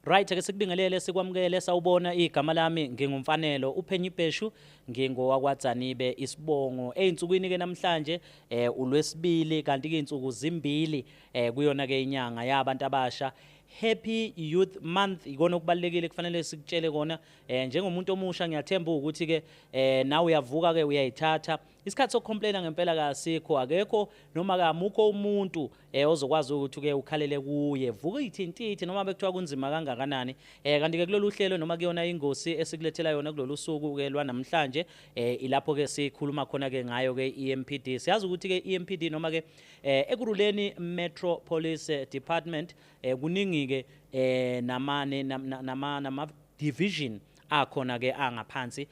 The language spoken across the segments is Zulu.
Right, ake sikubingelele, sikwamukele. Sawubona, igama lami nginguMfanelo uPhenyi Bheshu, ngingowakwaDzanibe isibongo. Ey'nsukwini ke namhlanje uLwesibili, kanti ke iy'nsuku zimbili kuyona ke inyanga yabantu abasha. Happy Youth Month. Ikona okubalulekile kufanele sikutshele kona njengomuntu omusha. Ngiyathemba ukuthi ke nawe uyavuka ke uyayithatha isikhathi sokucomplaina. Ngempela kasikho, akekho noma kamukho umuntu ozokwazi ukuthi ke ukhalele kuye. Vuka ithintithe noma bekuthiwa kunzima kangakanani. Kanti ke kulolu hlelo noma kuyona ingosi esikulethela yona kulolu suku ke lwanamhlanje, ilapho ke sikhuluma khona ke ngayo ke EMPD. Siyazi ukuthi ke EMPD noma ke Ekurhuleni Metro Police Department, kuningi ke namane nama division akhona ke angaphansi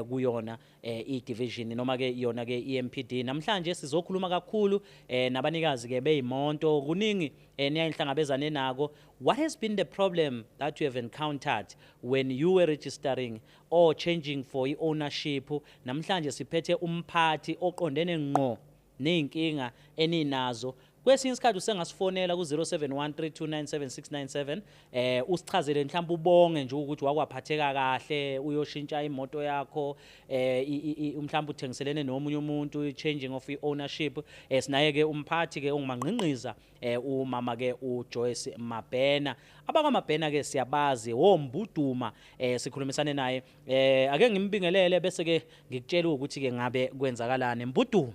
kuyona i-division noma ke yona ke EMPD. Namhlanje sizokhuluma kakhulu nabanikazi ke beyimonto. Kuningi niyayihlangabezane nako. What has been the problem that you have encountered when you were registering or changing for i-ownership? Namhlanje siphethe umphathi oqondene ngqo ney'nkinga eninazo. Kwesinye isikhathi usengasifonela ku-071 329 7697, usichazele, mhlawumbe ubonge nje ukuthi wakwaphatheka kahle uyoshintsha imoto yakho, mhlawumbe uthengiselene nomunye umuntu, i-changing of i-ownership. Sinaye ke umphathi ke ongumangqingqiza, umama ke uJoyce Mabhena. AbakwaMabhena ke siyabazi, wombuduma. Sikhulumisane naye. Ake ngimbingelele bese ke ngikutshela ukuthi ke ngabe kwenzakalani. Mbuduma.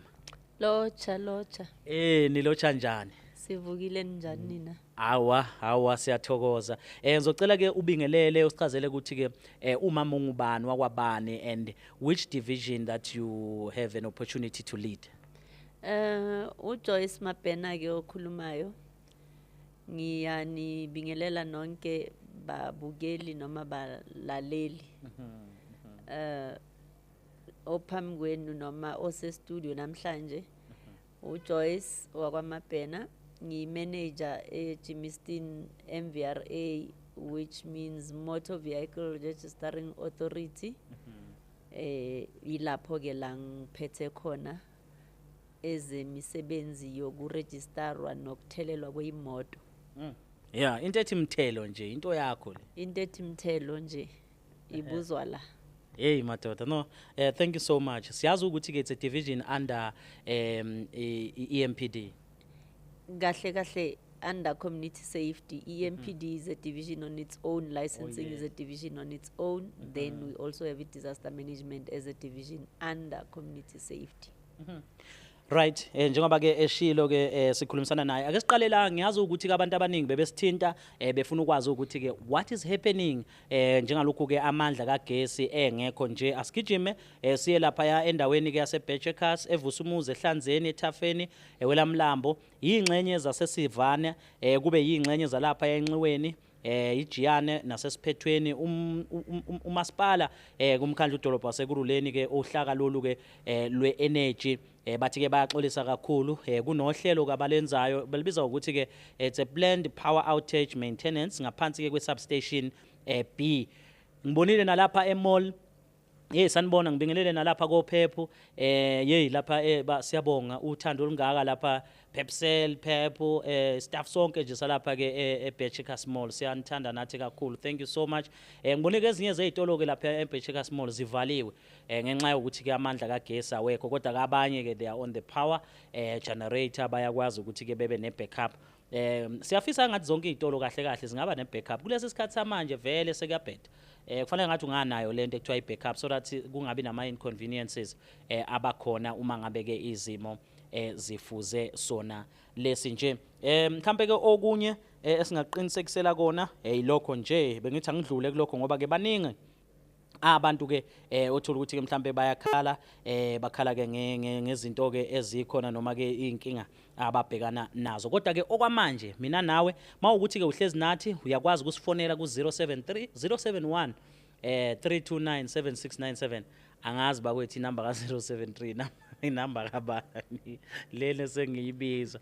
Lotsha, lotsha. Nilotsha, njani? Sivukile, njani nina? Awa, awa, siyathokoza. Ngizocela ke ubingelele, usichazele ukuthi ke umama ungubani, wakwabani, and which division that you have an opportunity to lead. UJoyce Mabhena ke okhulumayo. Ngiyanibingelela nonke babukeli noma balaleli. Ophambi kwenu noma ose studio namhlanje uJoyce wakwaMabhena, ngiyimanager eGermiston MVRA, which means Motor Vehicle Registering Authority. Ilapho ke la ngiphethe khona ezemisebenzi yokuregisterwa nokuthelelwa kweyimoto. Yeah, into ethi mthelo nje, into yakho le. Into ethi mthelo nje ibuzwa la. Hey madoda, no, thank you so much. Siyazi ukuthi ke it's a division under EMPD. Kahle kahle under community safety. EMPD is a division on its own, licensing is a division on its own, then we also have disaster management as a division under community safety. Right, njengoba ke eshilo ke, sikhulumisana naye. Ake siqale la. Ngiyazi ukuthi ke abantu abaningi bebesithinta, befuna ukwazi ukuthi ke what is happening, njengalokhu ke amandla kagesi engekho nje. Asigijime siye lapha ya endaweni ke yase Bechekas, eVusumuzi, eHlanzeni, eThafeni, eWelamlambo, ingxenye zaseSivana, kube yingxenye zalapha enxiweni, iJiyane nasesiphethweni. Umasipala kumkhandlu udolobha waseKurhuleni ke uhlaka lolu ke lwe-energy, bathi ke bayaxolisa kakhulu. Kunohlelo kabalenzayo belibiza ukuthi ke it's a planned power outage maintenance ngaphansi ke kwe-substation B. Ngibonile nalapha e-mall. Hey, sanibona, ngibingelele nalapha koPep. Hey, lapha siyabonga uthando olungaka lapha Pepsel, Pep, staff sonke nje salapha ke eBechekas Mall, siyanithanda nathi kakhulu. Thank you so much. Ngibone ke ezinye zezitolo ke lapha eBechekas Mall zivaliwe ngenxa yokuthi ke amandla kagesi awekho, kodwa abanye ke they are on the power generator, bayakwazi ukuthi ke bebe ne backup. Siyafisa ngathi zonke izitolo kahle kahle zingaba ne backup kulesi sikhathi samanje. Vele sekuyabheda. Kufanele ngathi unganayo lento ekuthiwa i-backup so that kungabi nama inconveniences abakhona uma ngabe ke izimo zifuze sona lesi nje. Mhlambe ke okunye esingaqinisekisela kona, yilokho nje bengithi angidlule kulokho, ngoba ke baningi abantu ke othola ukuthi ke mhlambe bayakhala, bakhala ke ngezinto ke ezikhona noma ke inkinga ababhekana nazo. Kodwa ke okwamanje mina nawe, mawukuthi ke uhlezi nathi, uyakwazi ukusifonela ku 073 071 329 7697. Angazi bakwethu, inamba ka 073, inamba kabani lena sengiyibiza?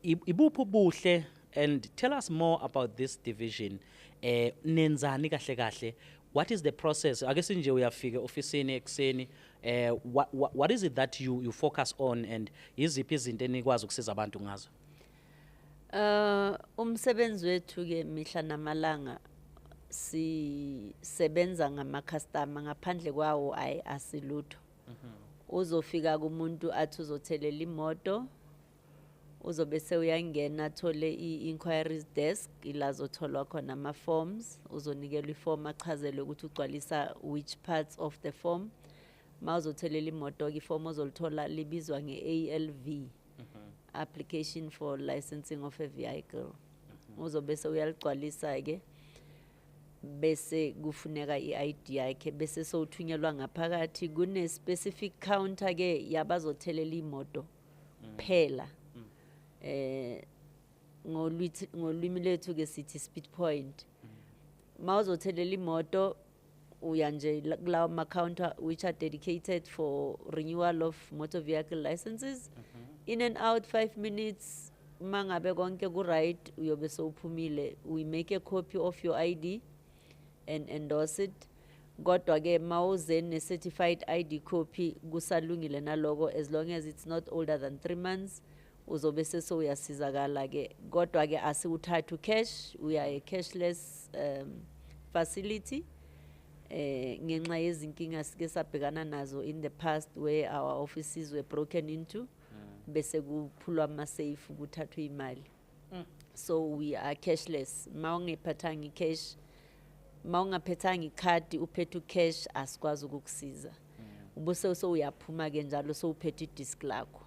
Ibuphi ubuhle, and tell us more about this division. Nenzani kahle kahle? What is the process? Ake sinje uyafika ofisini ekseni, what is it that you focus on and iziphi izinto enikwazi ukusiza abantu ngazo? Umsebenzi wethu ke mihla namalanga, sisebenza ngama customer, ngaphandle kwawo ayi asilutho. Uzofika kumuntu athi uzothelela imoto, uzobe sewuyangena athole i-inquiries desk, ila azotholwa khona ama-forms. Uzonikelwa iform, achazelwe ukuthi ugcwalisa which parts of the form. Ma uzothelela imoto-ke, iform ozolithola libizwa nge-ALV, application for licensing of a vehicle. Uzobe sewuyaligcwalisa-ke, bese kufuneka i-ID yakhe, bese sowuthunyelwa ngaphakathi. Kune-specific counter-ke yabazothelela imoto kuphela. Ngolwimi lethu ke sithi speed point. Mawuzothelela imoto, uya nje kulawo ma-counter which are dedicated for renewal of motor vehicle licenses. In and out, 5 minutes. Mangabe konke ku-right, uyobe sowuphumile. We make a copy of your ID and endorse it. Kodwa ke mawuze ne-certified ID copy, kusalungile naloko, as long as it's not older than 3 months. Uzobe sesowuyasizakala ke. Kodwa ke asiwuthathi cash, we are a cashless facility, ngenxa yezinkinga sike sabhekana nazo in the past where our offices were broken into, bese kuphulwa ama-safe, kuthathwe imali. So we are cashless. Mawungephathanga i-cash, mawungaphethanga ikhadi, uphethe ucash, asikwazi ukukusiza. Ubuse sowuyaphuma ke njalo sowuphethe idisk lakho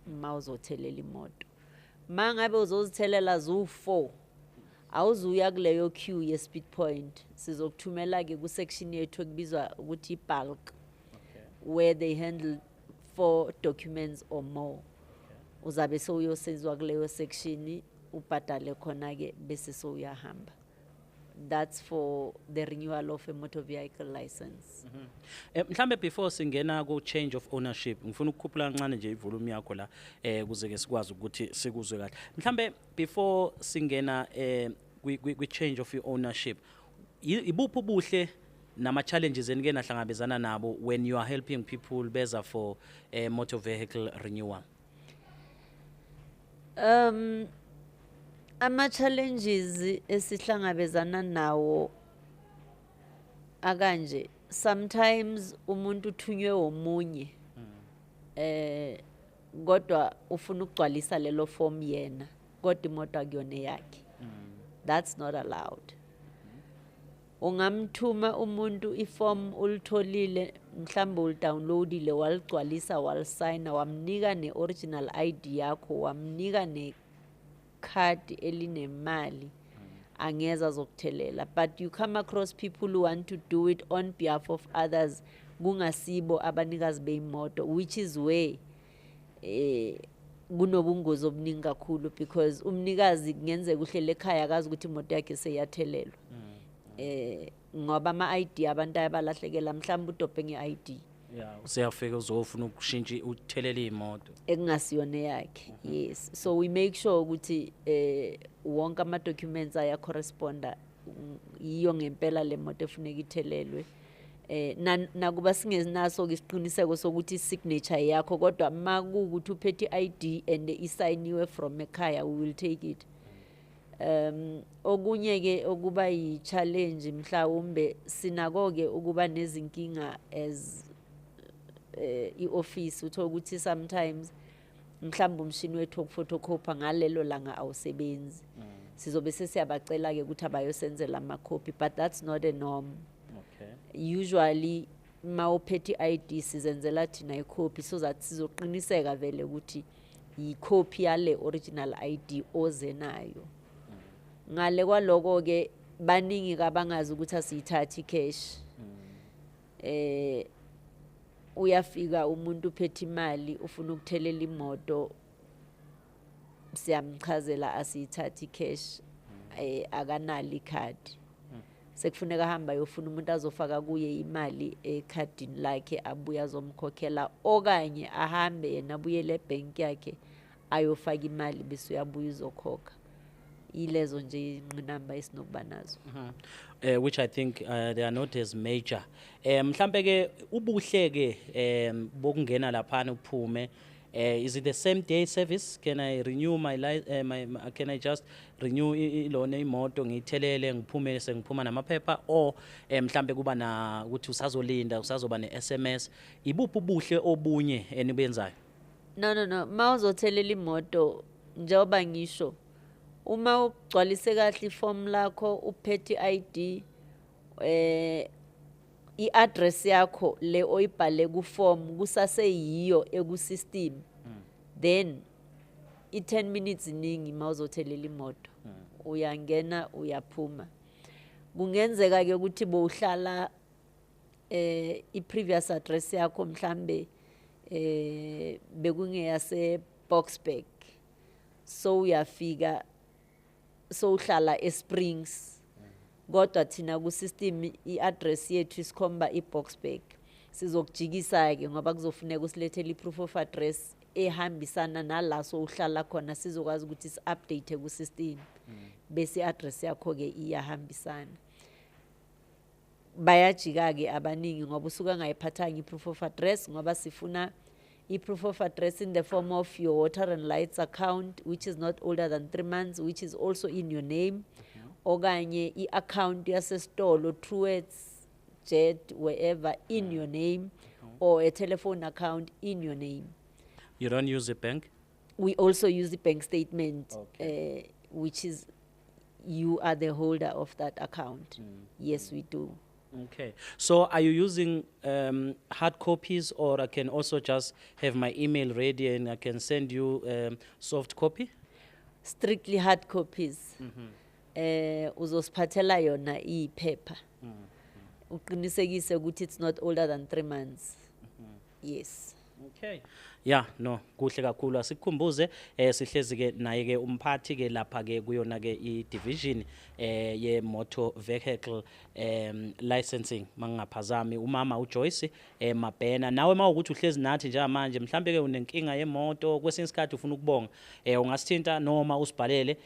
mawuzothelela imoto. Mangabe uzozithelela ziwu-4, awuzuya kuleyo queue ye-speed point. Sizokuthumela-ke ku-section yethu ekubizwa ukuthi i-bulk, where they handle four documents or more. Uzabe sewuyosizwa kuleyo section, ubhadale khona-ke, bese sowuyahamba. That's for the renewal of a motor vehicle license. Mhlambe before singena ku change of ownership, ngifuna ukukhuphula kancane nje ivolume yakho la kuze ke sikwazi ukuthi sikuzwe kahle. Mhlambe before singena kwi change of ownership, ibuphi ubuhle nama challenges enike nahlangabezana nabo when you are helping people beza for motor vehicle renewal? Ama challenges esihlangabezana nawo akanje: sometimes umuntu uthunywe omunye, kodwa ufuna ukugcwalisa lelo form yena, kodwa imoto akuyona yakhe. That's not allowed. Ungamthuma umuntu iform, ulitholile, mhlawumbe ulidownloadile, waligcwalisa, walisayina, wamnika ne-original ID yakho, wamnika nekhadi elinemali, angeze azokuthelela. But you come across people who want to do it on behalf of others, kungasibo abanikazi beyimoto, which is where kunobungozi obuningi kakhulu, because umnikazi kungenzeka uhlele ekhaya, akazi ukuthi imoto yakhe seyathelelwa, ngoba ama-ID abantu ayabalahlekela. Mhlawumbe udobhe nge-ID Yeah, useyafika uzofuna ukushintsha, uthelela imoto ekungasiyona yakhe. Yes, so we make sure ukuthi wonke ama documents aya corresponda, yiyo ngempela le moto efuneka ithelelwe. Nakuba singenaso ke isiqiniseko sokuthi signature yakho, kodwa makuwukuthi uphethe i-ID and isayiniwe from ekhaya, we will take it. Okunye ke okuba yi-challenge, mhlawumbe sinako ke ukuba nezinkinga as i-office. Uthola ukuthi sometimes mhlawumbe umshini wethu wokufotokhopha ngalelo langa awusebenzi. Sizobe sesiyabacela ke ukuthi abayosenzela amakhophi, but that's not a norm. Usually mawuphethe i-ID, sizenzela thina ikhophi so that sizoqiniseka vele ukuthi yikhophi yale original ID oze nayo. Ngale kwaloko ke, baningi kabangazi ukuthi asiyithathi cash. Uyafika umuntu uphethe imali, ufuna ukuthelela imoto. Siyamchazela asiyithathi cash, akanalo ikhadi. Sekufuneka ahamba ayofuna umuntu azofaka kuye imali ekhadini lakhe, abuye azomkhokhela, okanye ahambe yena abuyele ebhenki yakhe ayofaka imali, bese uyabuya uzokhokha. Yilezo nje ingqinamba esinokuba nazo. Which I think they are not as major. Mhlambe ke ubuhle ke bokungena laphana uphume Is it the same day service? Can I renew my, li my, my can I just renew ilona imoto, ngiyithelele, ngiphume sengiphuma namaphepha, or mhlambe kuba na ukuthi usazolinda, usazoba ne-SMS? Ibuphi ubuhle obunye enibenzayo? No, no, no. Mawuzothelela imoto, njengoba ngisho, uma ugcwalise kahle ifomu lakho, uphethe i-ID, i-address yakho le oyibhale ku-form kusaseyiyo eku-system, then i-10 minutes iningi. Mawuzothelela imoto, uyangena, uyaphuma. Kungenzeka ke ukuthi bowuhlala i-previous address yakho mhlambe bekungeyase Boksburg, so uyafika sowuhlala eSprings, kodwa thina ku-system i-address yethu isikhomba iBoksburg. Sizokujikisa ke ngoba kuzofuneka usilethele i-proof of address ehambisana nala sowuhlala khona, sizokwazi ukuthi si-update ku-system, bese i-address yakho ke iyahambisana. Bayajika-ke abaningi ngoba usuke angayiphathanga i-proof of address, ngoba sifuna i-proof of address in the form of your water and lights account which is not older than 3 months, which is also in your name, okanye i-account yasesitolo, Truworths, Jet, wherever, in your name, or a telephone account in your name. You don't use a bank? We also use the bank statement, which is you are the holder of that account. Yes, we do. Okay. So are you using hard copies, or I can also just have my email ready and I can send you soft copy? Strictly hard copies. Uzosiphathela yona iphepha, uqinisekise ukuthi it's not older than 3 months. Yes. Okay. Yeah, no, kuhle kakhulu. Asikukhumbuze, sihlezi ke naye ke umphathi ke lapha ke kuyona ke i division ye motor vehicle licensing, mangingaphazami, umama uJoyce Mabhena. Nawe mawukuthi uhlezi nathi njengamanje, mhlambe ke unenkinga yemoto, kwesinye isikhathi ufuna ukubonga, ungasithinta noma usibhalele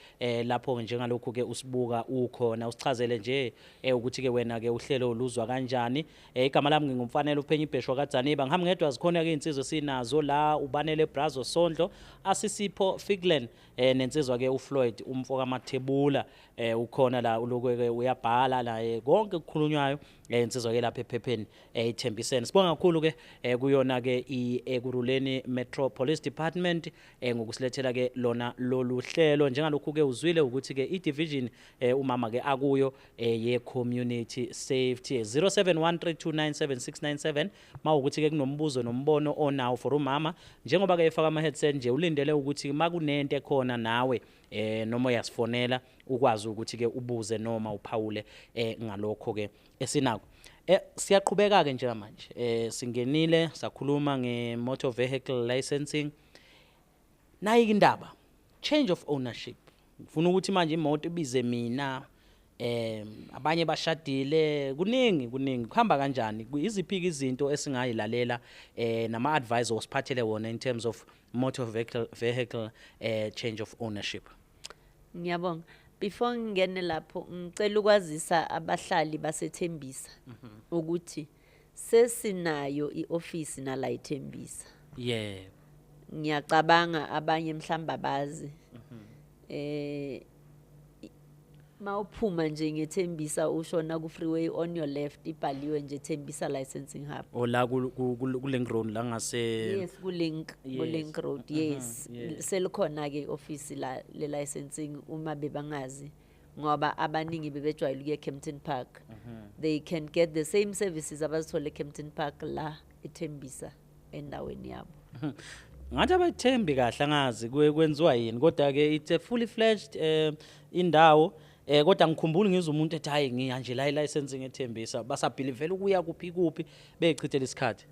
lapho njengalokhu ke usibuka ukhona, usichazele nje ukuthi ke wena ke uhlelo uluzwa kanjani. Igama lami ngingumfanele uphenya ibhesho kaDzaniba, ngihamba ngedwa, zikhona ke insizwa sinazo la, uBanele Brazo Sondlo, Asisipho Figlen, nensizwa ke uFloyd umfo kaMathebula. Ukhona la, ulokhu ke uyabhala la konke okukhulunywayo, insizwa ke lapha ephepheni ithembisene. Sibonga kakhulu ke kuyona ke i-Ekurhuleni Metro Police Department ngokusilethela ke lona lolu hlelo. Njengalokhu ke uzwile ukuthi ke i-division umama ke akuyo ye community safety, 0713297697, mawukuthi ke kunombuzo nombono onawo for umama, njengoba ke efaka ama headset nje, ulindele ukuthi makunento ekhona nawe noma uyasifonela, ukwazi ukuthi ke ubuze noma uphawule ngalokho ke esinako. Siyaqhubeka ke njengamanje, singenile sakhuluma nge motor vehicle licensing. Nayi indaba, change of ownership. Ngifuna ukuthi manje imoto ibize mina, abanye bashadile, kuningi kuningi, kuhamba kanjani? Iziphi izinto esingayilalela nama advisor osiphathele wona in terms of motor vehicle change of ownership? Ngiyabonga. Before ngingene lapho, ngicela ukwazisa abahlali baseThembisa ukuthi sesinayo iofisi nala eThembisa. Ngiyacabanga abanye mhlamba bazi. Mawuphuma nje ngeThembisa ushona ku freeway, on your left ibhaliwe nje Thembisa Licensing Hub. O la ku link road la ngase? Yes, ku link ku link road, yes. Selikhona ke office la le licensing, uma bebangazi, ngoba abaningi bebejwayele ukuya eKempton Park. They can get the same services abazithola eKempton Park la eThembisa endaweni yabo. Ngathi abathembi kahle, angazi kwenziwa yini, kodwa ke it's a fully fledged indawo, kodwa ngikhumbula ngizwe umuntu ethi, "Hayi, ngiya nje la licensing eThembisa." Basabhilivela ukuya kuphi kuphi, bechithela isikhathi.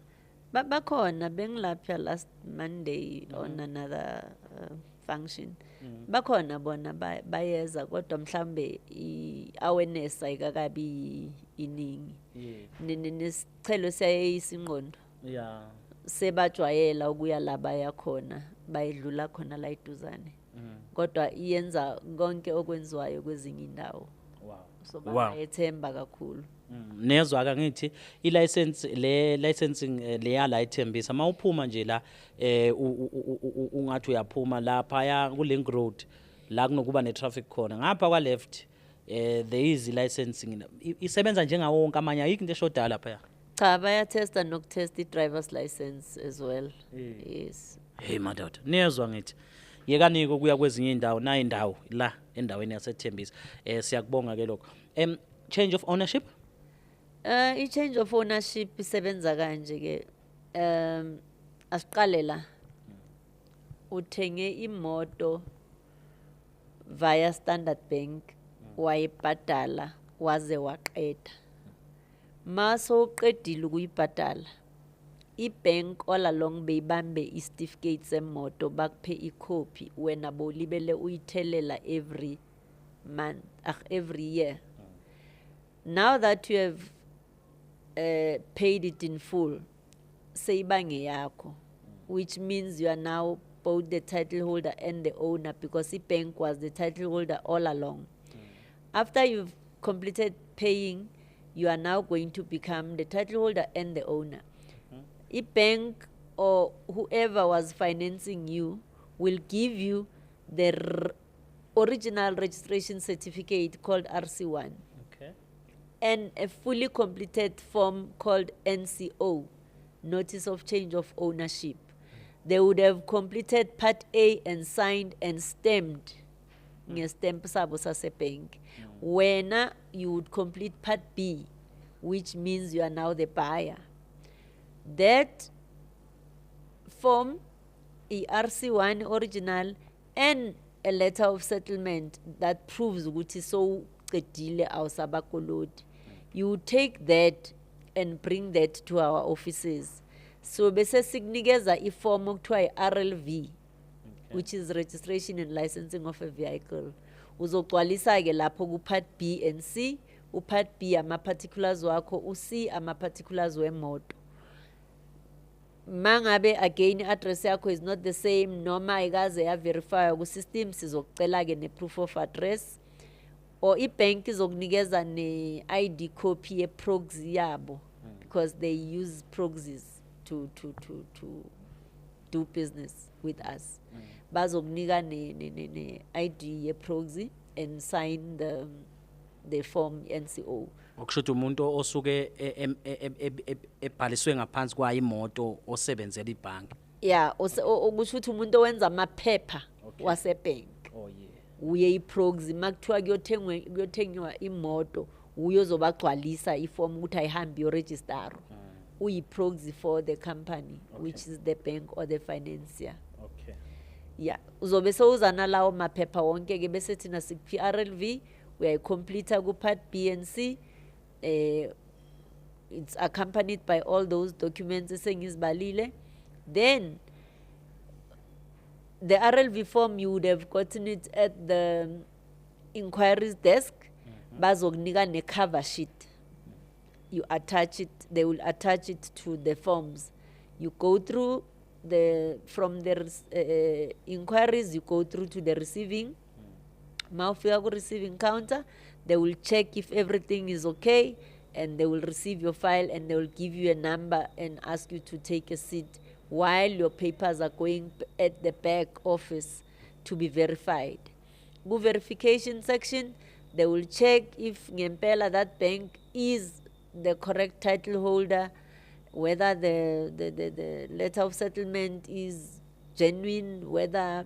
Bakhona, bengilapha last Monday on another function. Bakhona bona, bayeza, kodwa mhlambe i-awareness ayikakabi iningi. Nesichelo siyayeyisa ingqondo. Sebajwayela ukuya la baya khona, bayidlula khona la iduzane. Kodwa iyenza konke okwenziwayo kwezinye indawo. So bangayethemba kakhulu. Nezwa ke ngithi i-license le licensing leya la eThembisa, mawuphuma nje la ungathi uyaphuma lapha ya ku Link Road la kunokuba ne traffic khona ngapha kwa left, there is i-licensing, isebenza njengawo wonke amanye, ayikho into eshodayo lapha ya. Cha, bayatesta nokutest i-driver's license as well, yes. Hey madoda, niyezwa ngithi yekanike ukuya kwezinye indawo na indawo la endaweni yaseThembisa. Siyakubonga ke lokho. Change of ownership. I-change of ownership isebenza kanje ke. Asiqale la. Uthenge imoto via Standard Bank, wayibhadala waze waqeda. Maso uqedile ukuyibhadala, i-bank all along beyibambe isitifiketi semoto, bakuphe ikhophi, wena bowulibele uyithelela every month, every year. Now that you have paid it in full, seyiba ngeyakho, which means you are now both the title holder and the owner, because i-bank was the title holder all along. After you've completed paying, you are now going to become the title holder and the owner. I-bank or whoever was financing you will give you the original registration certificate called RC1. And a fully completed form called NCO, Notice of Change of Ownership. They would have completed Part A and signed and stamped ngestamp sabo sase-bank. Wena, you would complete Part B, which means you are now the buyer. That form, i-RC1 original, and a letter of settlement that proves ukuthi sowuqedile, awusabakoloti. You take that and bring that to our offices. So bese sikunikeza iform okuthiwa i-RLV, which is registration and licensing of a vehicle. Uzogcwalisa ke lapho ku Part B and C. U-Part B ama-particulars wakho, u-C ama-particulars wemoto. Mangabe again address yakho is not the same noma ayikaze ya-verify ku-system, sizokucela ke ne-proof of address, or i-bank izokunikeza ne-ID copy ye-proxy yabo, because they use proxies to do business with us. Bazokunika ne-ID ye-proxy and sign the form NCO. Okusho ukuthi umuntu osuke ebhaliswe ngaphansi kwayo imoto osebenzela ibhanki. Yeah, okusho ukuthi umuntu owenza amaphepha wasebank. Oh yeah. Uye i-proxy makuthiwa kuyothengwa imoto, uye ozobagcwalisa iform ukuthi ayihambe iyoregister. Uyi-proxy for the company, which is the bank or the financier. Yeah, uzobe sewuza nalawo maphepha wonke ke, bese thina sikuphi RLV, uyayicomplete ku Part B and C. It's accompanied by all those documents esengizibalile. Then the RLV form, you would have gotten it at the inquiries desk. Bazokunika ne-cover sheet. You attach it, they will attach it to the forms. You go through the, from the inquiries, you go through to the receiving. Mawufika ku receiving counter, they will check if everything is okay, and they will receive your file and they will give you a number and ask you to take a seat while your papers are going at the back office to be verified. Ku verification section, they will check if ngempela that bank is the correct title holder, whether the letter of settlement is genuine, whether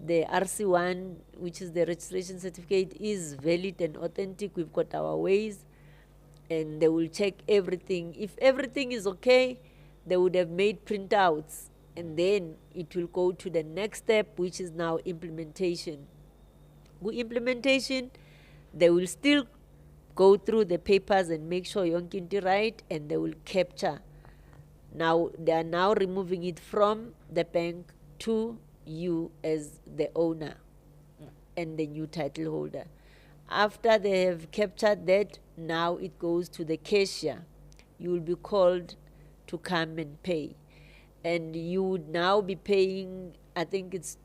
the RC1, which is the registration certificate, is valid and authentic. We've got our ways, and they will check everything. If everything is okay, they would have made printouts, and then it will go to the next step, which is now implementation. Ku implementation, they will still go through the papers and make sure yonke into right, and they will capture. Now they are now removing it from the bank to you as the owner and the new title holder. After they have captured that, now it goes to the cashier. You will be called to come and pay. And you would now be paying, I think it's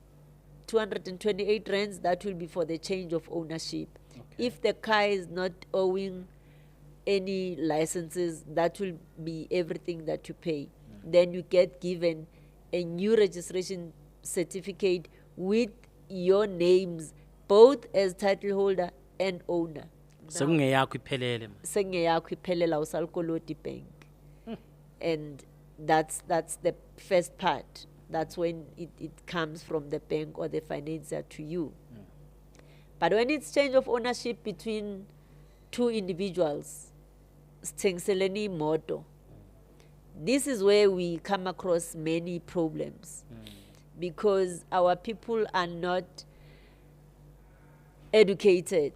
228 rands. That will be for the change of ownership. If the car is not owing any licenses, that will be everything that you pay. Then you get given a new registration certificate with your names, both as title holder and owner. Sekungeyakho iphelele manje. Sengeyakho iphelela, usalikoloti bank. And that's the first part. That's when it comes from the bank or the financier to you. But when it's change of ownership between two individuals, sithengiselene imoto, this is where we come across many problems, because our people are not educated.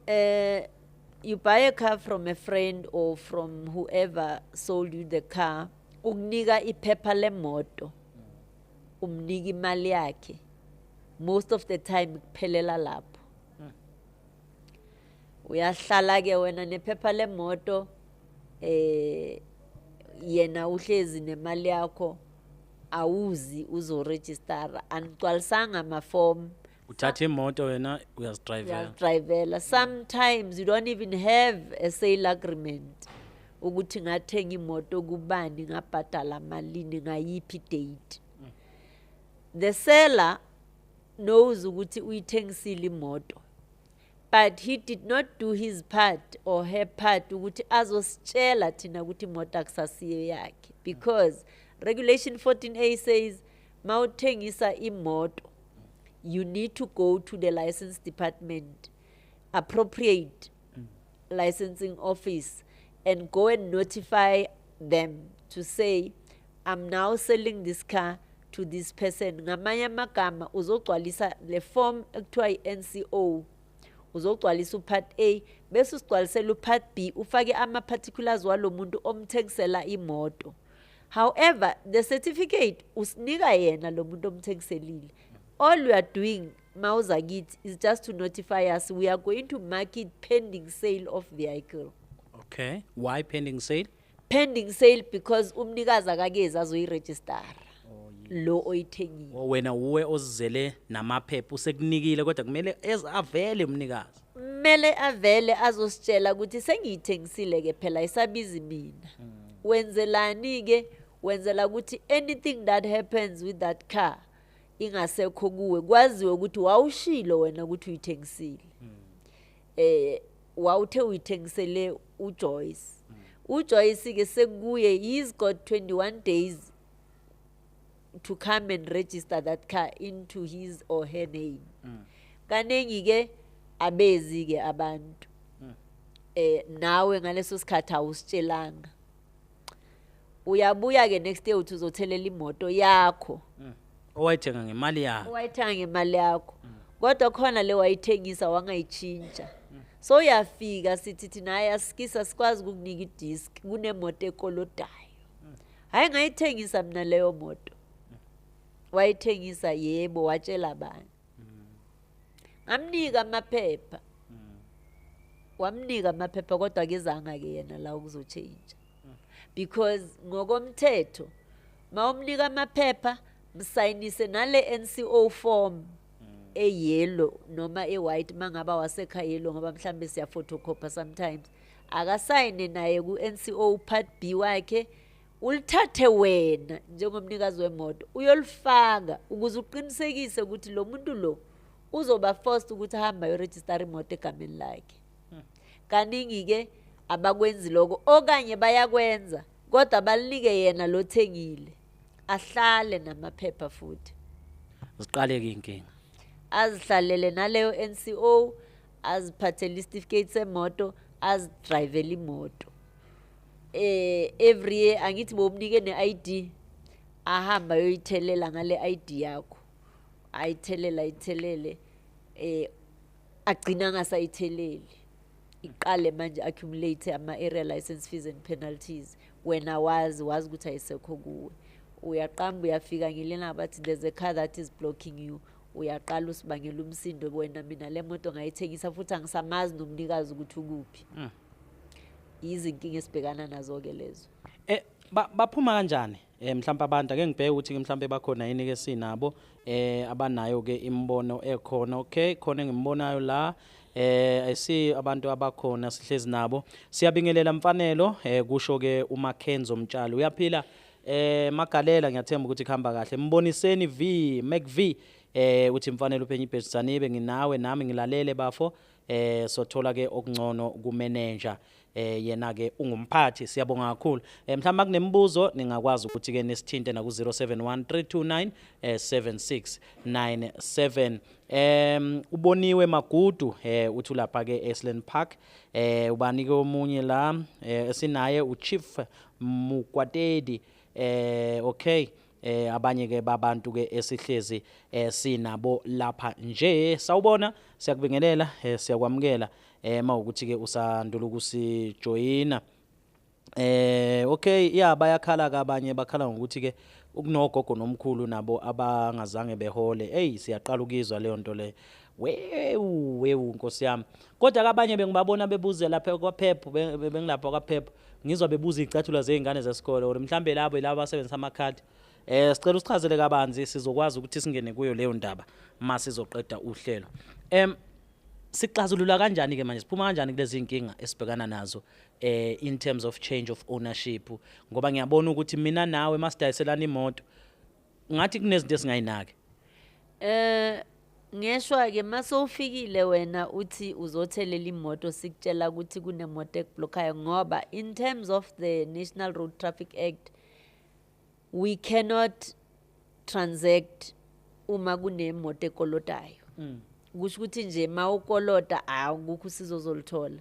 You buy a car from a friend or from whoever sold you the car, ukunika iphepha lemoto, umnika imali yakhe. Most of the time kuphelela lapho. Uyahlala ke wena nephepha lemoto, yena uhlezi nemali yakho, awuzi uzoregistera, anigcwalisanga ama-form. Uthatha imoto wena uyazidrivela. Uyazidrivela. Sometimes you don't even have a sale agreement ukuthi ngathenga imoto kubani, ngabhadala malini, ngayiphi date. The seller knows ukuthi uyithengisile imoto, but he did not do his part or her part ukuthi azositshela thina ukuthi imoto akusasiyo yakhe, because regulation 14A says mawuthengisa imoto, you need to go to the license department, appropriate licensing office, and go and notify them to say, I'm now selling this car to this person. Ngamanye amagama uzogcwalisa le form ekuthiwa i-NCO, uzogcwalisa upart A, bese usigcwalisela upart B, ufake ama-particulars walo muntu omthengisela imoto. However, the certificate usinika yena lo muntu omthengiselile. All we are doing mawuza kithi is just to notify us we are going to mark it pending sale of vehicle. Okay, why pending sale? Pending sale because umnikazi akakezi azoyirejistara lo oyithengile. O, wena uwe ozizele namaphepha, usekunikile, kodwa kumele avele umnikazi. Kumele avele azositshela ukuthi sengiyithengisile ke phela, isabizi mina. Wenzelani ke? Wenzela ukuthi anything that happens with that car ingasekho kuwe, kwaziwe ukuthi wawushilo wena ukuthi uyithengisile. Wawuthe uyithengisele uJoyce. uJoyce ke sekuye, he's got 21 days to come and register that car into his or her name. Kaningi ke abezi ke abantu. Nawe ngaleso sikhathi awusitshelanga. Uyabuya ke next day uthi uzothelela imoto yakho. Owayithenga ngemali yakho. Owayithenga ngemali yakho. Kodwa khona le wayithengisa wangayitshintsha. So uyafika sithi thina hayi asikisa sikwazi ukukunika idisk, kunemoto ekolodayo. Hayi ngayithengisa mina leyo moto. Wayithengisa yebo, watshela abantu. Ngamnika amaphepha. Wamnika amaphepha kodwa akezanga ke yena la ukuzochange. Because ngokomthetho mawumnika amaphepha msayinise nale NCO form eyellow noma e-white, mangaba wasekha yellow ngoba mhlambe siya photocopy sometimes, akasayine naye ku NCO part B wakhe, ulithathe wena njengomnikazi wemoto uyolifaka ukuze uqinisekise ukuthi lo muntu lo uzoba forced ukuthi ahambe ayoregister imoto egameni lakhe. Kaningi ke abakwenzi lokho, okanye bayakwenza kodwa balinike yena lo thengile ahlale namaphepha futhi. Ziqale ke inkinga. Azihlalele naleyo NCO, aziphathele isitifiketi semoto, azidrivele imoto. Every year angithi bomnike ne-ID, ahamba ayoyithelela ngale ID yakho. Ayithelela, ayithelele, agcina angasayitheleli. Iqale manje accumulate ama-area license fees and penalties. Wena wazi ukuthi ayisekho kuwe. Uyaqamba uyafika ngelena bathi there's a car that is blocking you. Uyaqala usibangela umsindo wena, mina le moto ngayithengisa futhi angisamazi nomnikazi ukuthi ukuphi. Izinkinga esibhekana nazo ke lezo. Baphuma kanjani? Mhlawumbe abantu ake ngibheke ukuthi mhlawumbe bakhona yini ke sinabo abanayo ke imbono ekhona. Okay, khona engimbonayo la. I see abantu abakhona sihlezi nabo. Siyabingelela Mfanelo, kusho ke uMackenzie Mtshali. Uyaphila Magalela, ngiyathemba ukuthi kuhamba kahle. Mboniseni V, Mac V, uthi Mfanelo uphenye ibheji Dzanibe, nginawe nami ngilalele bafo. Sothola ke okungcono ku manager. Yena ke ungumphathi, siyabonga kakhulu. Mhlawumbe kunemibuzo ningakwazi ukuthi ke nisithinte na ku 071329 7697. Uboniwe Magudu, uthi lapha ke Eslen Park. Ubani ke omunye la esinaye, uChief Mukwatedi. Okay, abanye ke babantu ke esihlezi sinabo lapha nje. Sawubona, siyakubingelela, siyakwamukela mawukuthi ke usandula ukusijoyina. Okay, yeah, bayakhala ke abanye, bakhala ngokuthi ke ukunogogo nomkhulu nabo abangazange behole. Hey, siyaqala ukuzwa leyo nto le. Wewu wewu, Nkosi yami. Kodwa abanye bengibabona bebuze lapha kwaPep, bengilapha kwaPep, ngizwa bebuza izicathulo zezingane zesikole, or mhlambe labo laba basebenzisa amakhadi. Sicela usichazele kabanzi, sizokwazi ukuthi singene kuyo leyo ndaba masizoqeda uhlelo. Sixazulula kanjani ke manje, siphuma kanjani kulezi inkinga esibhekana nazo in terms of change of ownership? Ngoba ngiyabona ukuthi mina nawe masidayiselana imoto ngathi kunezinto esingayinaki. Ngeshwa ke, masowufikile wena uthi uzothelela imoto, sikutshela ukuthi kunemoto ekublockayo, ngoba in terms of the National Road Traffic Act we cannot transact uma kunemoto ekolotayo. Kusho ukuthi nje mawukolota awukho usizo ozoluthola.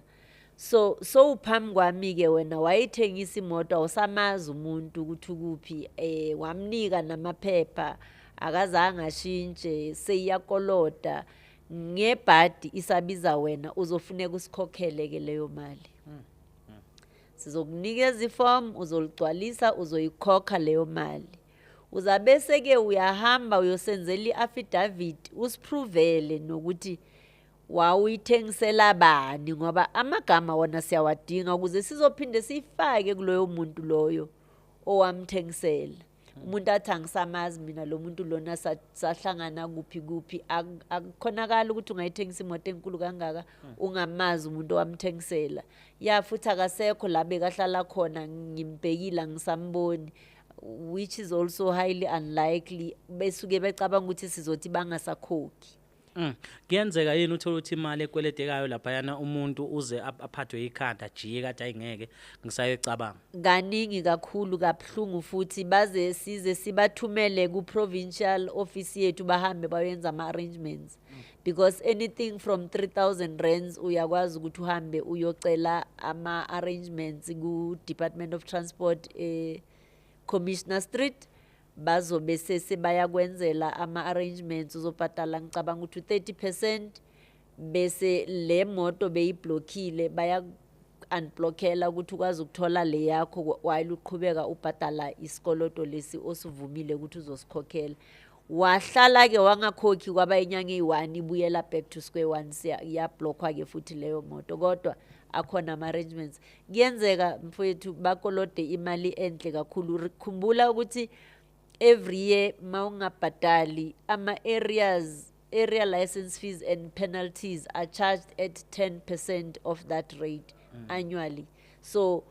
So sowuphambi kwami ke, wena wayithengisa imoto, awusamazi umuntu ukuthi ukuphi, wamnika namaphepha, akazange ashintshe, seyiyakolota. Ngebhadi isabiza wena, uzofuneka usikhokhele ke leyo mali. Sizokunikeza iform, uzoligcwalisa, uzoyikhokha leyo mali. Uzabese ke uyahamba uyosenzela i-affidavit, usiprovele nokuthi wawuyithengisela bani, ngoba amagama wona siyawadinga ukuze sizophinde siyifake kuloyo muntu loyo owamthengisela. Umuntu athi angisamazi mina lo muntu lona, sahlangana kuphi kuphi. Akukhonakala ukuthi ungayithengisa imoto enkulu kangaka ungamazi umuntu owamthengisela. Ya, futhi akasekho la bekahlala khona, ngimbhekile angisamboni, which is also highly unlikely. Besuke becabanga ukuthi sizothi bangasakhokhi. Kuyenzeka yini uthola ukuthi imali ekweletekayo laphayana umuntu uze aphathwe ikhanda, ajiye kade ayingeke ngisayecabanga? Kaningi kakhulu, kabuhlungu futhi, baze size sibathumele ku-provincial office yethu, bahambe bayoyenza ama-arrangements, because anything from 3000 rands uyakwazi ukuthi uhambe uyocela ama-arrangements ku-Department of Transport, Commissioner Street. Bazobe sese bayakwenzela ama-arrangements. Uzobhadala, ngicabanga ukuthi u-30%, bese le moto beyiblockile baya unblockela ukuthi ukwazi ukuthola le yakho while uqhubeka ubhadala isikoloto lesi osivumile ukuthi uzosikhokhela. Wahlala ke wangakhokhi kwaba inyanga eyi-1, ibuyela back to square one, iyablockwa ke futhi leyo moto. Kodwa akhona ama-arrangements. Kuyenzeka mfowethu bakolode imali enhle kakhulu. Khumbula ukuthi every year mawungabhadali ama-areas, area license fees and penalties are charged at 10% of that rate annually. So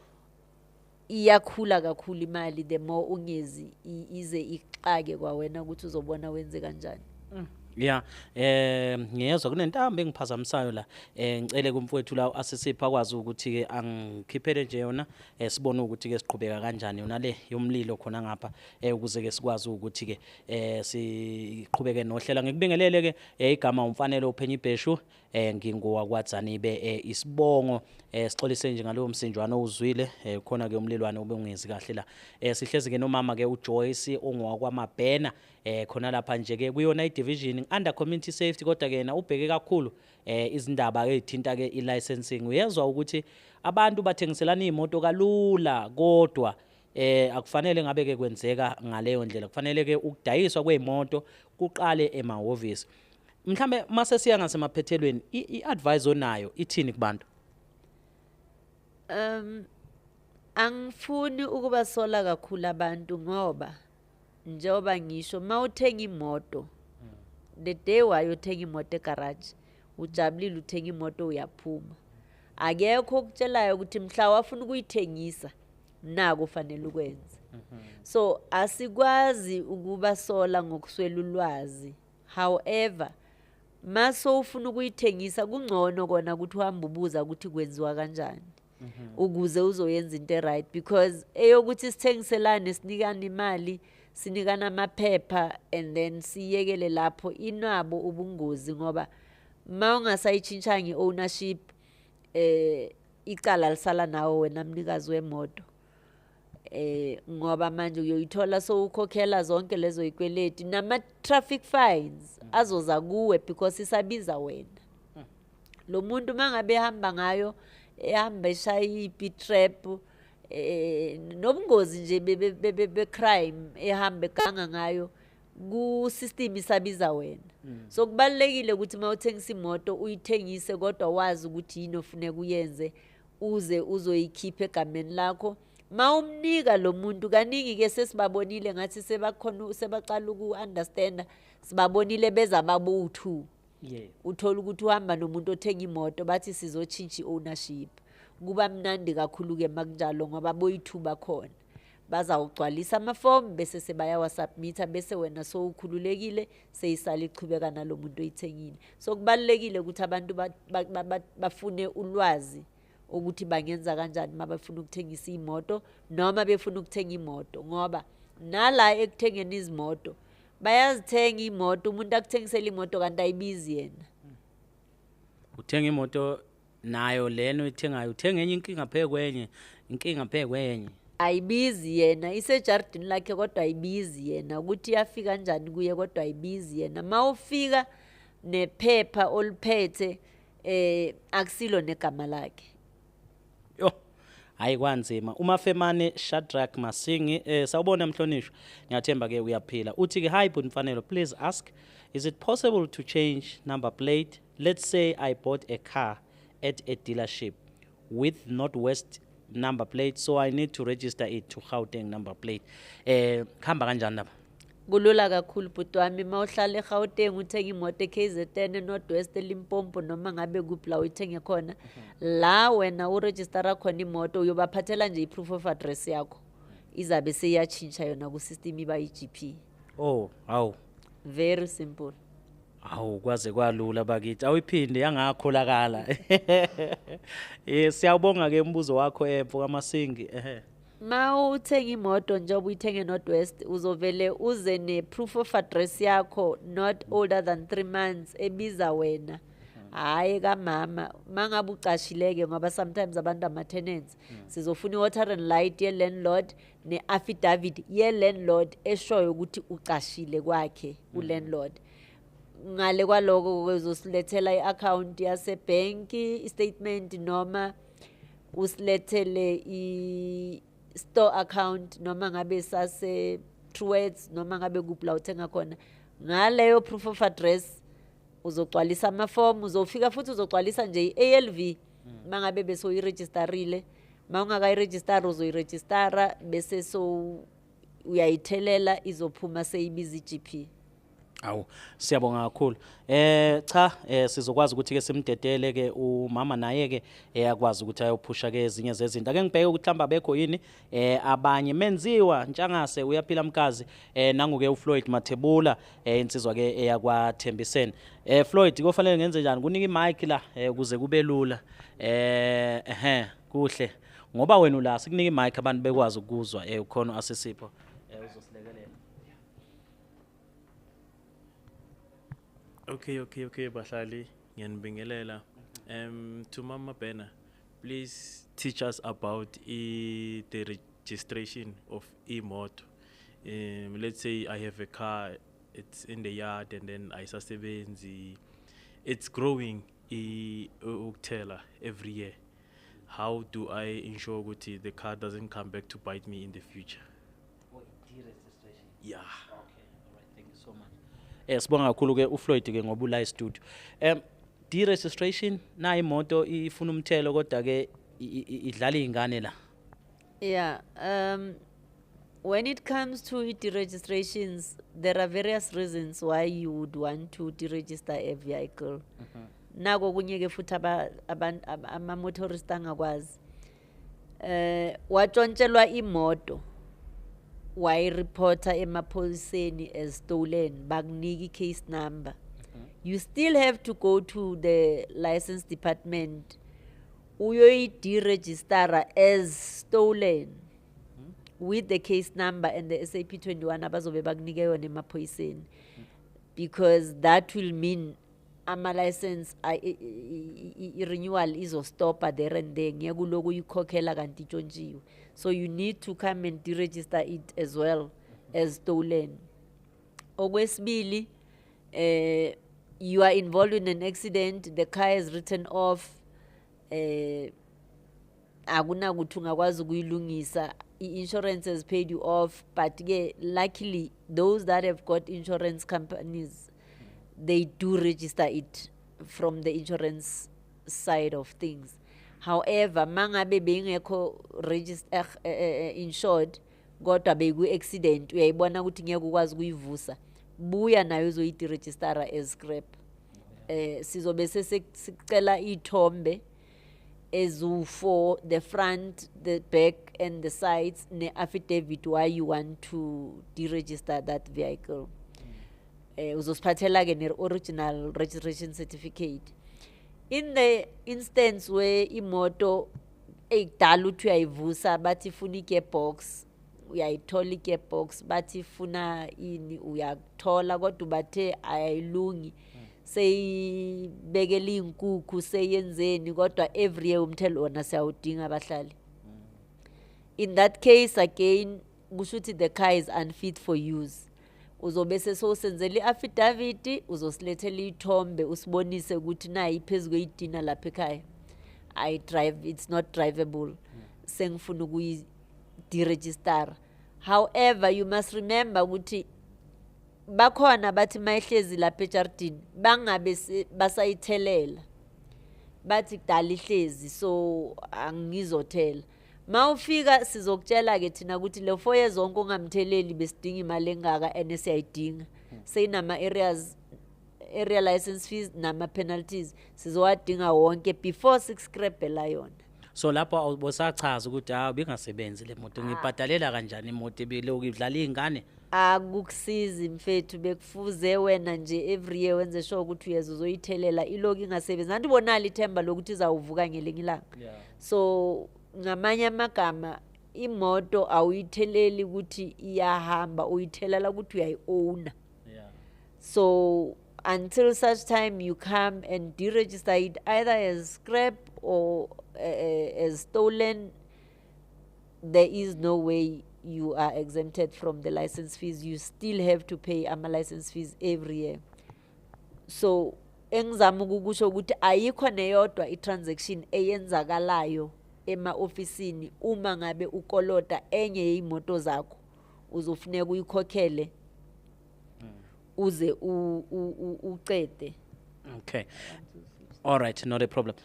iyakhula kakhulu imali the more ungezi, ize ixake kwawena ukuthi uzobona wenze kanjani. Yeah, ngiyezwa kunentambo engiphazamisayo la. Ngicele kumfowethu la asisipha akwazi ukuthi ke angikhiphele nje yona, sibone ukuthi ke siqhubeka kanjani yona le yomlilo khona ngapha, ukuze ke sikwazi ukuthi ke siqhubeke nohlela. Ngikubingelele ke, igama uMfanelo uphenya ibheshu, nginguwa kwaDzanibe, isibongo. Sixolise nje ngalowo msinjwana owuzwile, khona ke umlilwane obungezi kahle la. Sihlezi ke nomama ke uJoyce ongowakwaMabhena, khona lapha nje ke kuyona i-division under community safety, kodwa ke yena ubheke kakhulu izindaba ezithinta ke i-licensing. Uyezwa ukuthi abantu bathengiselana imoto kalula, kodwa akufanele ngabe ke kwenzeka ngaleyo ndlela. Kufanele ke ukudayiswa kwezimoto kuqale emahhovisi. Mhlambe mase siya ngasemaphethelweni, i-advice onayo ithini kubantu? Angifuni ukubasola kakhulu abantu, ngoba njengoba ngisho, mawuthenga imoto, the day wayothenga imoto egarage, Ujabulile, uthenga imoto, uyaphuma. Akekho okutshelayo ukuthi mhla wafuna ukuyithengisa nako fanele ukwenze. So asikwazi ukubasola ngokuswela ulwazi. However, maso ufuna ukuyithengisa, kungcono kona ukuthi uhambe ubuza ukuthi kwenziwa kanjani ukuze uzoyenza into right, because eyokuthi sithengiselane, sinikane imali, sinikana amaphepha and then siyekele lapho, inabo ubungozi, ngoba ma ungasayitshintshanga i-ownership, icala lisala nawe wena mnikazi wemoto, ngoba manje uyoyithola sowukhokhela zonke lezo ikweleti nama traffic fines azoza kuwe because isabiza wena. Lo muntu mangabe ehamba ngayo, ehamba eshaya i-trap, nobungozi nje be crime, ehamba eganga ngayo, ku system isabiza wena. So kubalulekile ukuthi mawuthengisa imoto uyithengise kodwa wazi ukuthi yini ofuneka uyenze uze uzoyikhipha egameni lakho. Mawumnika lo muntu, kaningi ke sesibabonile ngathi sebakhona, sebaqala uku-understanda, sibabonile beza babu-2. Uthola ukuthi uhamba nomuntu othenga imoto, bathi sizotshintsha i-ownership. Kuba mnandi kakhulu-ke makunjalo, ngoba boyi-2 bakhona bazawugcwalisa amafomu bese sebayawasubmitha, bese wena sowukhululekile, seyisala ichubeka nalo muntu oyithengile. So kubalulekile ukuthi abantu bafune ulwazi ukuthi bangenza kanjani uma befuna ukuthengisa imoto noma befuna ukuthenga imoto, ngoba nala ekuthengeni izimoto bayazithenga imoto, umuntu akuthengisela imoto kanti ayibizi yena. Uthenga imoto nayo lena oyithengayo, uthenga enye inkinga phe kwenye, inkinga phe kwenye. Ayibizi yena, isejardini lakhe kodwa ayibizi yena, ukuthi iyafika kanjani kuye kodwa ayibizi yena. Mawufika nephepha oliphethe, akusilo negama lakhe. Yo, hayi kwanzima. Umafemane Shadrach Masingi, sawubona mhlonishwa, ngiyathemba ke uyaphila. Uthi ke, hi Bhuti Mfanelo, please ask, is it possible to change number plate? Let's say I bought a car at a dealership with Northwest number plate, so I need to register it to Gauteng number plate. Khamba kanjani lapha? Kulula kakhulu bhuti wami, mawuhlala eGauteng uthenga imoto eKZN, eNorthwest, eLimpopo, noma ngabe kuphi la uyithenge khona, la wena uregistera khona imoto uyobaphathela nje i-proof of address yakho, izabe seyiyatshintsha yona ku-system iba i-GP. Oh, hawu. Very simple. Awu, kwaze kwalula bakithi, awuyiphinde yangakholakala. Siyawubonga ke umbuzo wakho mfo kaMasingi. Ma uthenga imoto njengoba uyithenge eNorthwest, uzovele uze ne-proof of address yakho not older than 3 months ebiza wena. Hayi kamama, mangabe ucashileke, ngoba sometimes abantu ama-tenants, sizofuna i-water and light ye-landlord ne-affidavit ye-landlord eshoyo ukuthi ucashile kwakhe u-landlord. Ngale kwaloko uzosilethela i-account yasebhenki, i-statement, noma usilethele i-store account, noma ngabe sase Truworths, noma ngabe kuphi la uthenga khona. Ngaleyo proof of address uzogcwalisa amafomu, uzofika futhi uzogcwalisa nje i-ALV mangabe bese uyiregisterile. Mawungakayiregistara uzoyiregistara bese so uyayithelela, izophuma seyibiza i-GP. Awu, siyabonga kakhulu. Cha, sizokwazi ukuthi ke simdedele ke umama naye ke akwazi ukuthi ayophusha ke ezinye zezinto. Ake ngibheke ukuthi mhlamba bekho yini abanye. Menziwa Ntshangase uyaphila mkazi, nangu ke uFloyd Mathebula, insizwa ke eyakwaThembiseni. Floyd, kufanele ngenze njani? Kunika imic la ukuze kube lula. Kuhle. Ngoba wena ula sikunika imic abantu bekwazi ukuzwa ukhona asisipho. Uzosilekelela. Okay, bahlali, ngiyanibingelela. To Mama Bena, please teach us about the registration of e-moto. Let's say I have a car, it's in the yard, and then ayisasebenzi. It's growing ukuthela every year. How do I ensure ukuthi the car doesn't come back to bite me in the future? Oh, deregistration. Yeah. Okay, all right, thank you so much. Sibonga kakhulu ke uFloyd ke ngoba ula studio. Deregistration na imoto ifuna umthelo kodwa ke idlala izingane la. Yeah, when it comes to deregistrations, there are various reasons why you would want to deregister a vehicle. Nako kunye ke futhi ama-motorist angakwazi. Watshontshelwa imoto, wayireporta emaphoyiseni as stolen, bakunika i-case number. You still have to go to the license department uyoyi-deregistera as stolen with the case number and the SAP 21 abazobe bakunike yona emaphoyiseni, because that will mean ama-license i-renewal izostopa there and there. Ngeke uloku uyikhokhela kanti itshontshiwe. So you need to come and deregister it as well as stolen. Okwesibili, you are involved in an accident, the car is written off, akunakuthi ungakwazi ukuyilungisa, i-insurance has paid you off, but ke luckily those that have got insurance companies, they do register it from the insurance side of things. However, mangabe bengekho register insured kodwa beyiku-accident, uyayibona ukuthi ngeke ukwazi ukuyivusa, buya nayo uzoyi-deregistera as scrap. Sizobe sesicela iy'thombe eziwu-4, the front, the back and the sides, ne-affidavit why you want to deregister that vehicle. Uzosiphathela ke ne-original registration certificate. In the instance where imoto eyidala uthi uyayivusa, bathi ifuna i-gearbox, uyayithola i-gearbox, bathi ifuna ini, uyakuthola, kodwa bathe ayilungi, seyibekela iy'nkukhu, seyenzeni, kodwa every year umthelo wona siyawudinga abahlali. In that case again, kusho ukuthi the car is unfit for use. Uzobe sesowusenzela i-affidavit, uzosilethela iy'thombe, usibonise ukuthi nayi iphezu kwey'tina lapha ekhaya, I drive, it's not drivable, sengifuna ukuyi-deregistera. However, you must remember ukuthi bakhona bathi mayihlezi lapha ejardini bangabe basayithelela, bathi kudala ihlezi so angizothela. Mawufika sizokutshela ke thina ukuthi le 4 years zonke ongamtheleli besidinga imali engaka and siyayidinga, seyinama areas, area license fees nama penalties, sizowadinga wonke before siscrapela yona. So lapho awubosachaza ukuthi hawu bingasebenzi le moto, ngibhadalela kanjani imoto ebiloku idlala iy'ngane? Akukusizi mfethu, bekufuze wena nje every year wenze sure ukuthi uyeza uzoyithelela, iloku ingasebenzi. Nanti ubonalo ithemba lokuthi izawuvuka ngelinye ilanga. So ngamanye amagama, imoto awuyitheleli ukuthi iyahamba, uyithelela ukuthi uyayi-owna. So until such time you come and deregister it either as scrap or as stolen, there is no way you are exempted from the license fees. You still have to pay ama license fees every year. So engizama ukukusho ukuthi ayikho neyodwa i-transaction eyenzakalayo ema-ofisini uma ngabe ukolota enye yey'moto zakho, uzofuneka uyikhokhele uze ucede. Okay, all right, not a problem.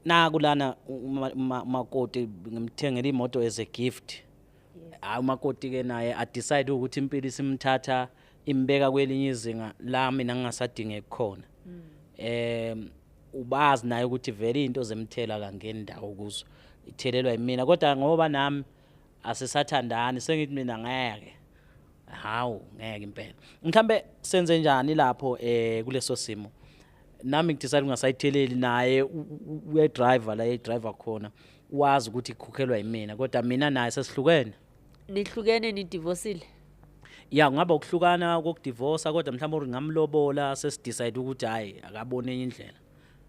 Naku lana umakoti ngimthengele imoto as a gift. Hayi, umakoti ke naye a-decide ukuthi impilo isimthatha imbeka kwelinye izinga la mina ngingasadingeki khona. Ubazi naye ukuthi vele into zemthelo akangeni ndawo kuzo, ithelelwa yimina, kodwa ngoba nami asisathandani sengithi mina ngeke, hawu ngeke impela. Mhlambe senze njani lapho kuleso simo? Nami ngidecide ngingasayitheleli, naye uyadriver la edriver khona, wazi ukuthi ikhokhelwa yimina, kodwa mina naye sesihlukene. Nihlukene, nidivosile? Ya, kungaba ukuhlukana kokudivosa, kodwa mhlawumbe uri ngamlobola, sesidecide ukuthi hayi akabone enye indlela.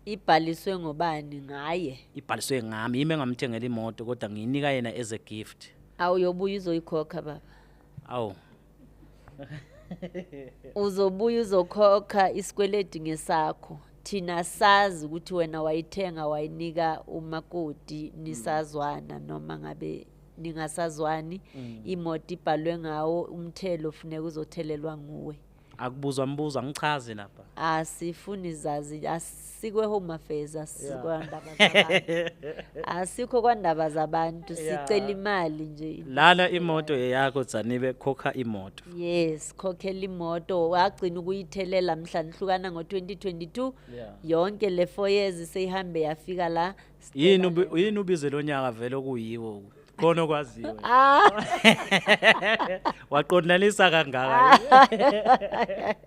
Ibhaliswe ngobani? Ngaye? Ibhaliswe ngami, yimi engamthengela imoto, kodwa ngiyinika yena as a gift. Awuyobuya uzoyikhokha baba. Awu. Uzobuya uzokhokha isikweleti ngesakho. Thina sazi ukuthi wena wayithenga wayinika umakoti nisazwana noma ngabe ningasazwani, imoto ibhalwe ngawo, umthelo funeka uzothelelwa nguwe. Akubuzwa mbuzo, angichazi lapha. Asifuni zazi, asikwe Home Affairs, asikwandaba zabantu, asikho kwandaba zabantu, sicela imali nje. Lana imoto eyakho, Dzanibe, khokha imoto. Yes, khokhela imoto. Wagcina ukuyithelela mhla nihlukana ngo-2022. Yonke le 4 years seyihambe yafika la. Yini yini ubize lo nyaka vele okuyiwo khona okwaziwe? Ah. Waqondanisa kangaka.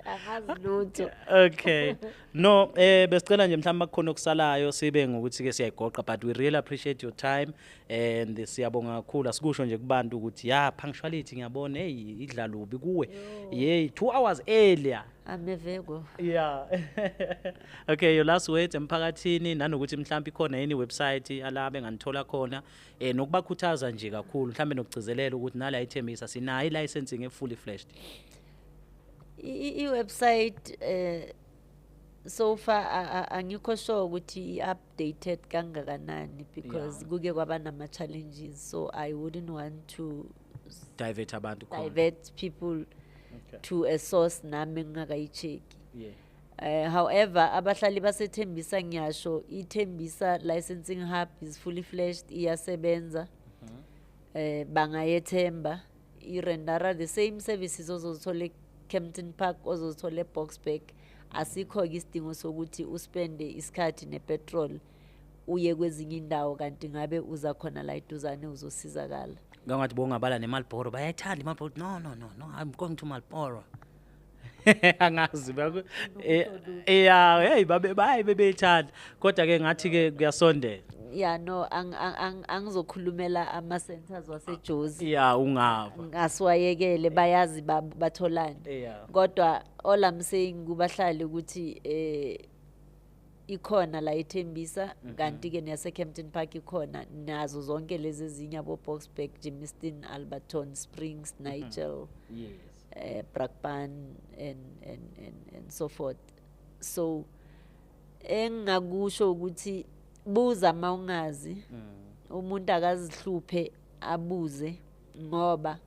Angazi lutho. Okay, no, besicela nje mhlawumbe kukhona okusalayo sibe ngokuthi ke siyayigoqa, but we really appreciate your time and siyabonga kakhulu. Asikusho nje kubantu ukuthi ya punctuality, ngiyabona, hey, idla lubi kuwe, yey, 2 hours earlier. Ameveko. Yeah, okay, your last words emphakathini, nanokuthi mhlawumbe ikhona yini website ala benganithola khona, nokubakhuthaza nje kakhulu, mhlawumbe nokugcizelela ukuthi nala iThembisa sinayo i-licensing e-fully fledged. I-website so far angikho sure ukuthi i-updated kangakanani because kuke kwaba nama-challenges, so I wouldn't want to divert abantu khona. Divert people to a source nami engingakayi-check-i. However, abahlali baseThembisa, ngiyasho, iThembisa licensing hub is fully fledged, iyasebenza. Bangayethemba, i-render-a the same services ozozithola eKempton Park, ozozithola eBoksburg. Asikho-ke isidingo sokuthi u-spend-e isikhathi ne-petrol uye kwezinye indawo kanti ngabe uza khona la eduzane uzosizakala. Ngangathi bongabala neMarlboro, bayayithanda iMarlboro. No, no, no, no, I'm going to Marlboro. Angazi baku yeah, hey, babe, bayi bebeyithanda, kodwa ke ngathi ke kuyasondela. Yeah, no, angizokhulumela ama-centers waseJozi. Yeah, ungava. Ngasiwayekele, bayazi batholani. Kodwa all I'm saying kubahlali ukuthi ikhona la iThembisa, kanti ke neyase Kempton Park ikhona, nazo zonke lezi ezinye abo Boksburg, Germiston, Alberton, Springs, Nigel, Brakpan and so forth. So engakusho ukuthi buza mawungazi, umuntu akazihluphe abuze, ngoba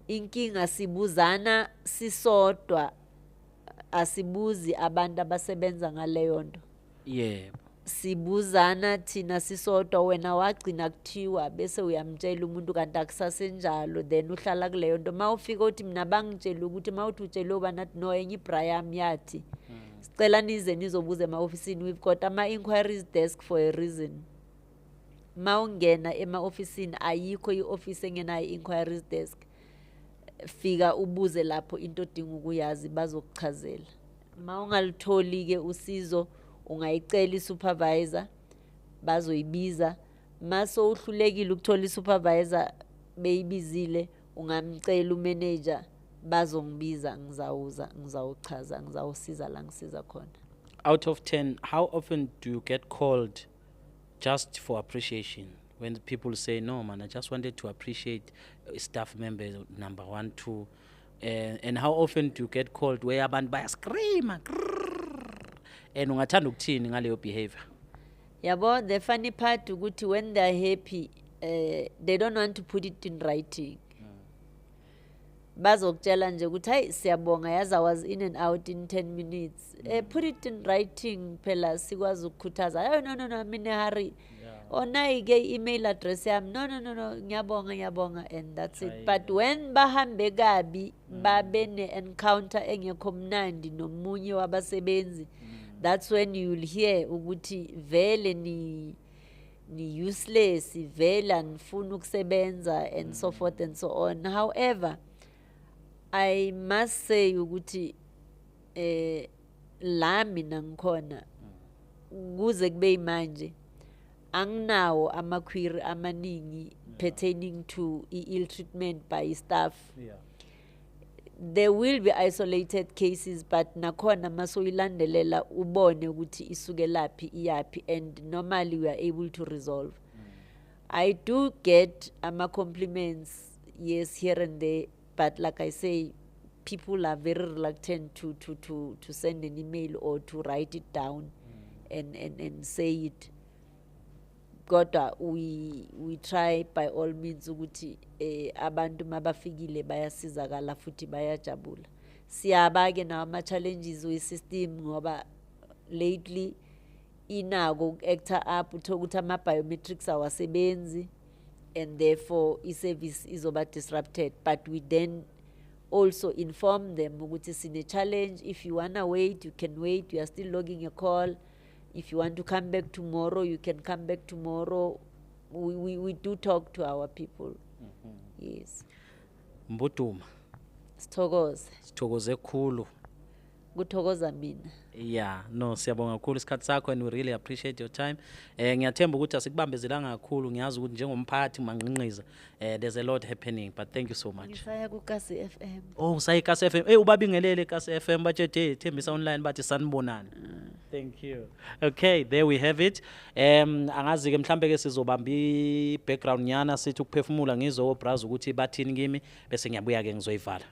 inkinga sibuzana sisodwa, asibuzi abantu abasebenza ngaleyo nto. Sibuzana thina sisodwa, wena wagcina kuthiwa, bese uyamtshela umuntu kanti akusasenjalo, then uhlala kuleyo nto. Mawufika uthi mina bangitshela ukuthi, mawuthi utshele ubani, athi no, enye iBraham yathi. Sicela nize nizobuza ema-ofisini. We've got ama-inquiries desk for a reason. Mawungena ema-ofisini, ayikho i-ofisi engenayo i-inquiries desk. Fika ubuze lapho into odinga ukuyazi, bazokuchazela. Mawungalitholi-ke usizo, ungayicela i-supervisor, bazoyibiza. Mase uhlulekile ukuthola i-supervisor beyibizile, ungamcela u-manager, bazongibiza, ngizawuza, ngizawuchaza, ngizawusiza la ngisiza khona. Out of 10, how often do you get called just for appreciation, when people say, "No man, I just wanted to appreciate staff members number 1, 2," and how often do you get called where abantu baya-scream, and ungathanda ukuthini ngaleyo behavior? Yabo, the funny part ukuthi when they are happy, they don't want to put it in writing. Bazokutshela nje ukuthi hayi, siyabonga, yazi, I was in and out in 10 minutes. Put it in writing phela sikwazi ukukhuthaza. Oh, no, no, no, I'm in a hurry. Oh, nayi ke email address yami. No, no, no, no, ngiyabonga, ngiyabonga, and that's it. But when bahambe kabi, babe ne-encounter engekho mnandi nomunye wabasebenzi, that's when you'll hear ukuthi vele ni useless, vele anifuni ukusebenza, and so forth and so on. However, I must say ukuthi la mina ngikhona kuze kube manje anginawo ama-query amaningi pertaining to i-ill treatment by staff. There will be isolated cases, but nakhona masoyilandelela ubone ukuthi isukelaphi iyaphi, and normally we are able to resolve. I do get ama compliments, yes, here and there, but like I say, people are very reluctant to send an email or to write it down and say it. Kodwa we try by all means ukuthi abantu mabafikile bayasizakala futhi bayajabula. Siyaba ke nawo ama-challenges we-system ngoba lately inako uku-acta up, uthola ukuthi ama-biometrics awasebenzi and therefore i-service izoba disrupted. But we then also inform them ukuthi sine-challenge. If you wanna wait, you can wait. We are still logging a call. If you want to come back tomorrow, you can come back tomorrow. We do talk to our people. Yes. Mbuduma. Sithokoze. Sithokoze kakhulu. Kuthokoza mina. Yeah, no, siyabonga kakhulu isikhathi sakho and we really appreciate your time. Ngiyathemba ukuthi asikubambezelanga kakhulu, ngiyazi ukuthi njengomphathi manqinqiza, there's a lot happening, but thank you so much. Ngisaya ku Kasi FM. Oh, usaye Kasi FM. Hey, ubabingelele Kasi FM bathe hey, Thembisa Online bathi sanibonani. Thank you. Okay, there we have it. Angazi ke mhlambe ke sizobamba i background nyana sithi ukuphefumula ngizo browse ukuthi bathini kimi bese ngiyabuya ke ngizoyivala.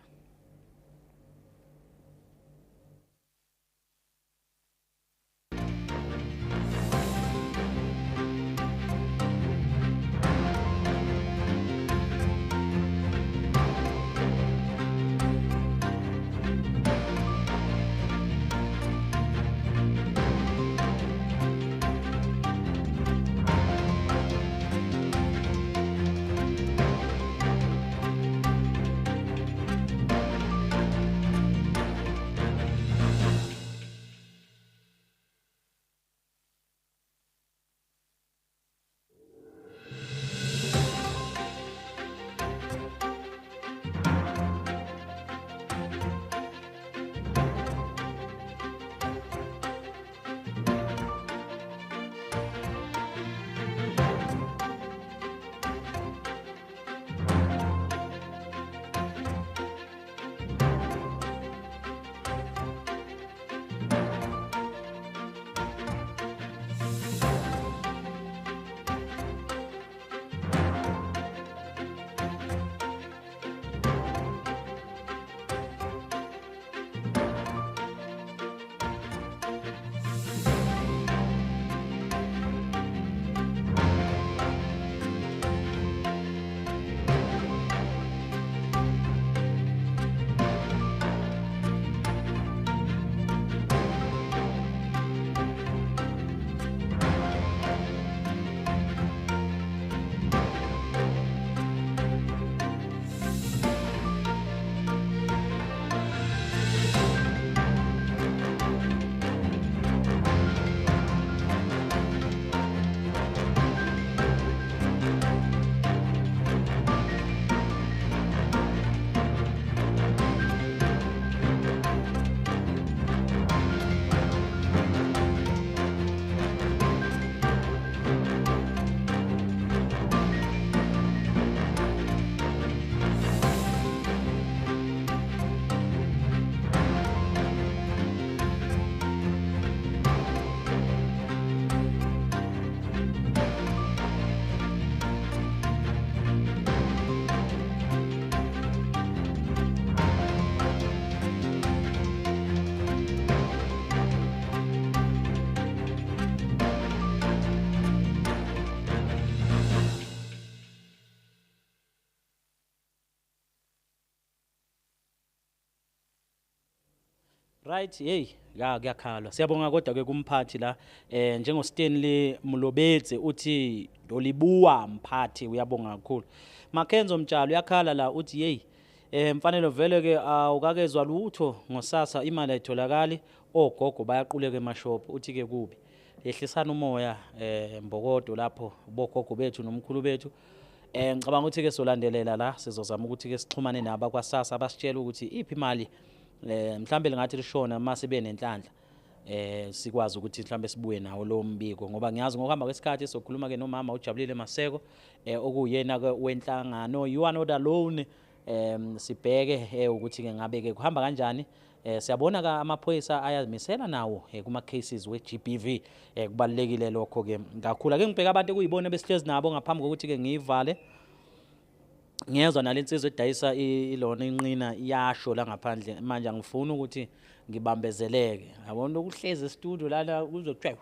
Right, hey, kuyakhalwa. Siyabonga kodwa ke kumphathi la njengo Stanley Mulobedze uthi Dolibuwa mphathi, uyabonga kakhulu. Makenzo Mtshalo uyakhala la uthi hey, mfanelo vele ke awukakezwa lutho ngosasa, imali ayitholakali, ogogo bayaquleka emashop, uthi ke kubi. Yehlisana umoya mbokodo lapho bogogo bethu nomkhulu bethu. Ngicabanga ukuthi ke solandelela la, sizozama ukuthi ke sixhumane nabo kwasasa abasitshela ukuthi iphi imali mhlambe lingathi lishona mase benenhlanhla sikwazi ukuthi mhlambe sibuye nawo lo mbiko, ngoba ngiyazi ngokuhamba kwesikhathi sokhuluma ke nomama uJabulile Maseko okuyena ke wenhlangano You Are Not Alone. Sibheke ukuthi ke ngabe ke kuhamba kanjani. Siyabona ka amaphoyisa ayazimisela nawo kuma cases we GBV. Kubalekile lokho ke kakhulu. Ake ngibheke abantu ekuyibona besihlezi nabo ngaphambi kokuthi ke ngiyivale. Ngiyezwa nalensizwe edayisa ilona inqina iyasho la ngaphandle, manje angifuni ukuthi ngibambezeleke. Yabona ukuhlezi e-studio lana kuzothiwa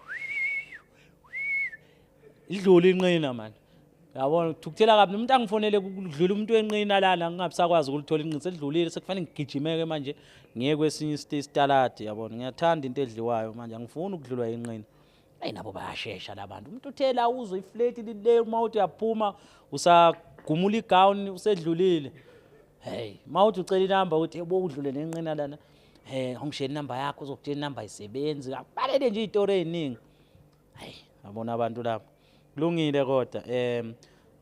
idlule inqina man. Yabona uthukuthela kabi umuntu angifonele kudlula umuntu wenqina lana ngingabi sakwazi ukulithola inqina selidlulile sekufanele ngigijimeke manje ngiye kwesinye isitaladi yabona ngiyathanda into edliwayo manje angifuni ukudlulwa inqina. Ayi nabo bayashesha labantu. Umuntu uthe la uzwe ifleti lile uma uthi uyaphuma usagumula igown usedlulile. Hey, uma uthi ucela inamba uthi yebo udlule nenqina lana. Hey, awungishela inamba yakho uzokutshela inamba ayisebenzi. Akubalele nje izitori eziningi. Hayi, yabona abantu laba. Kulungile kodwa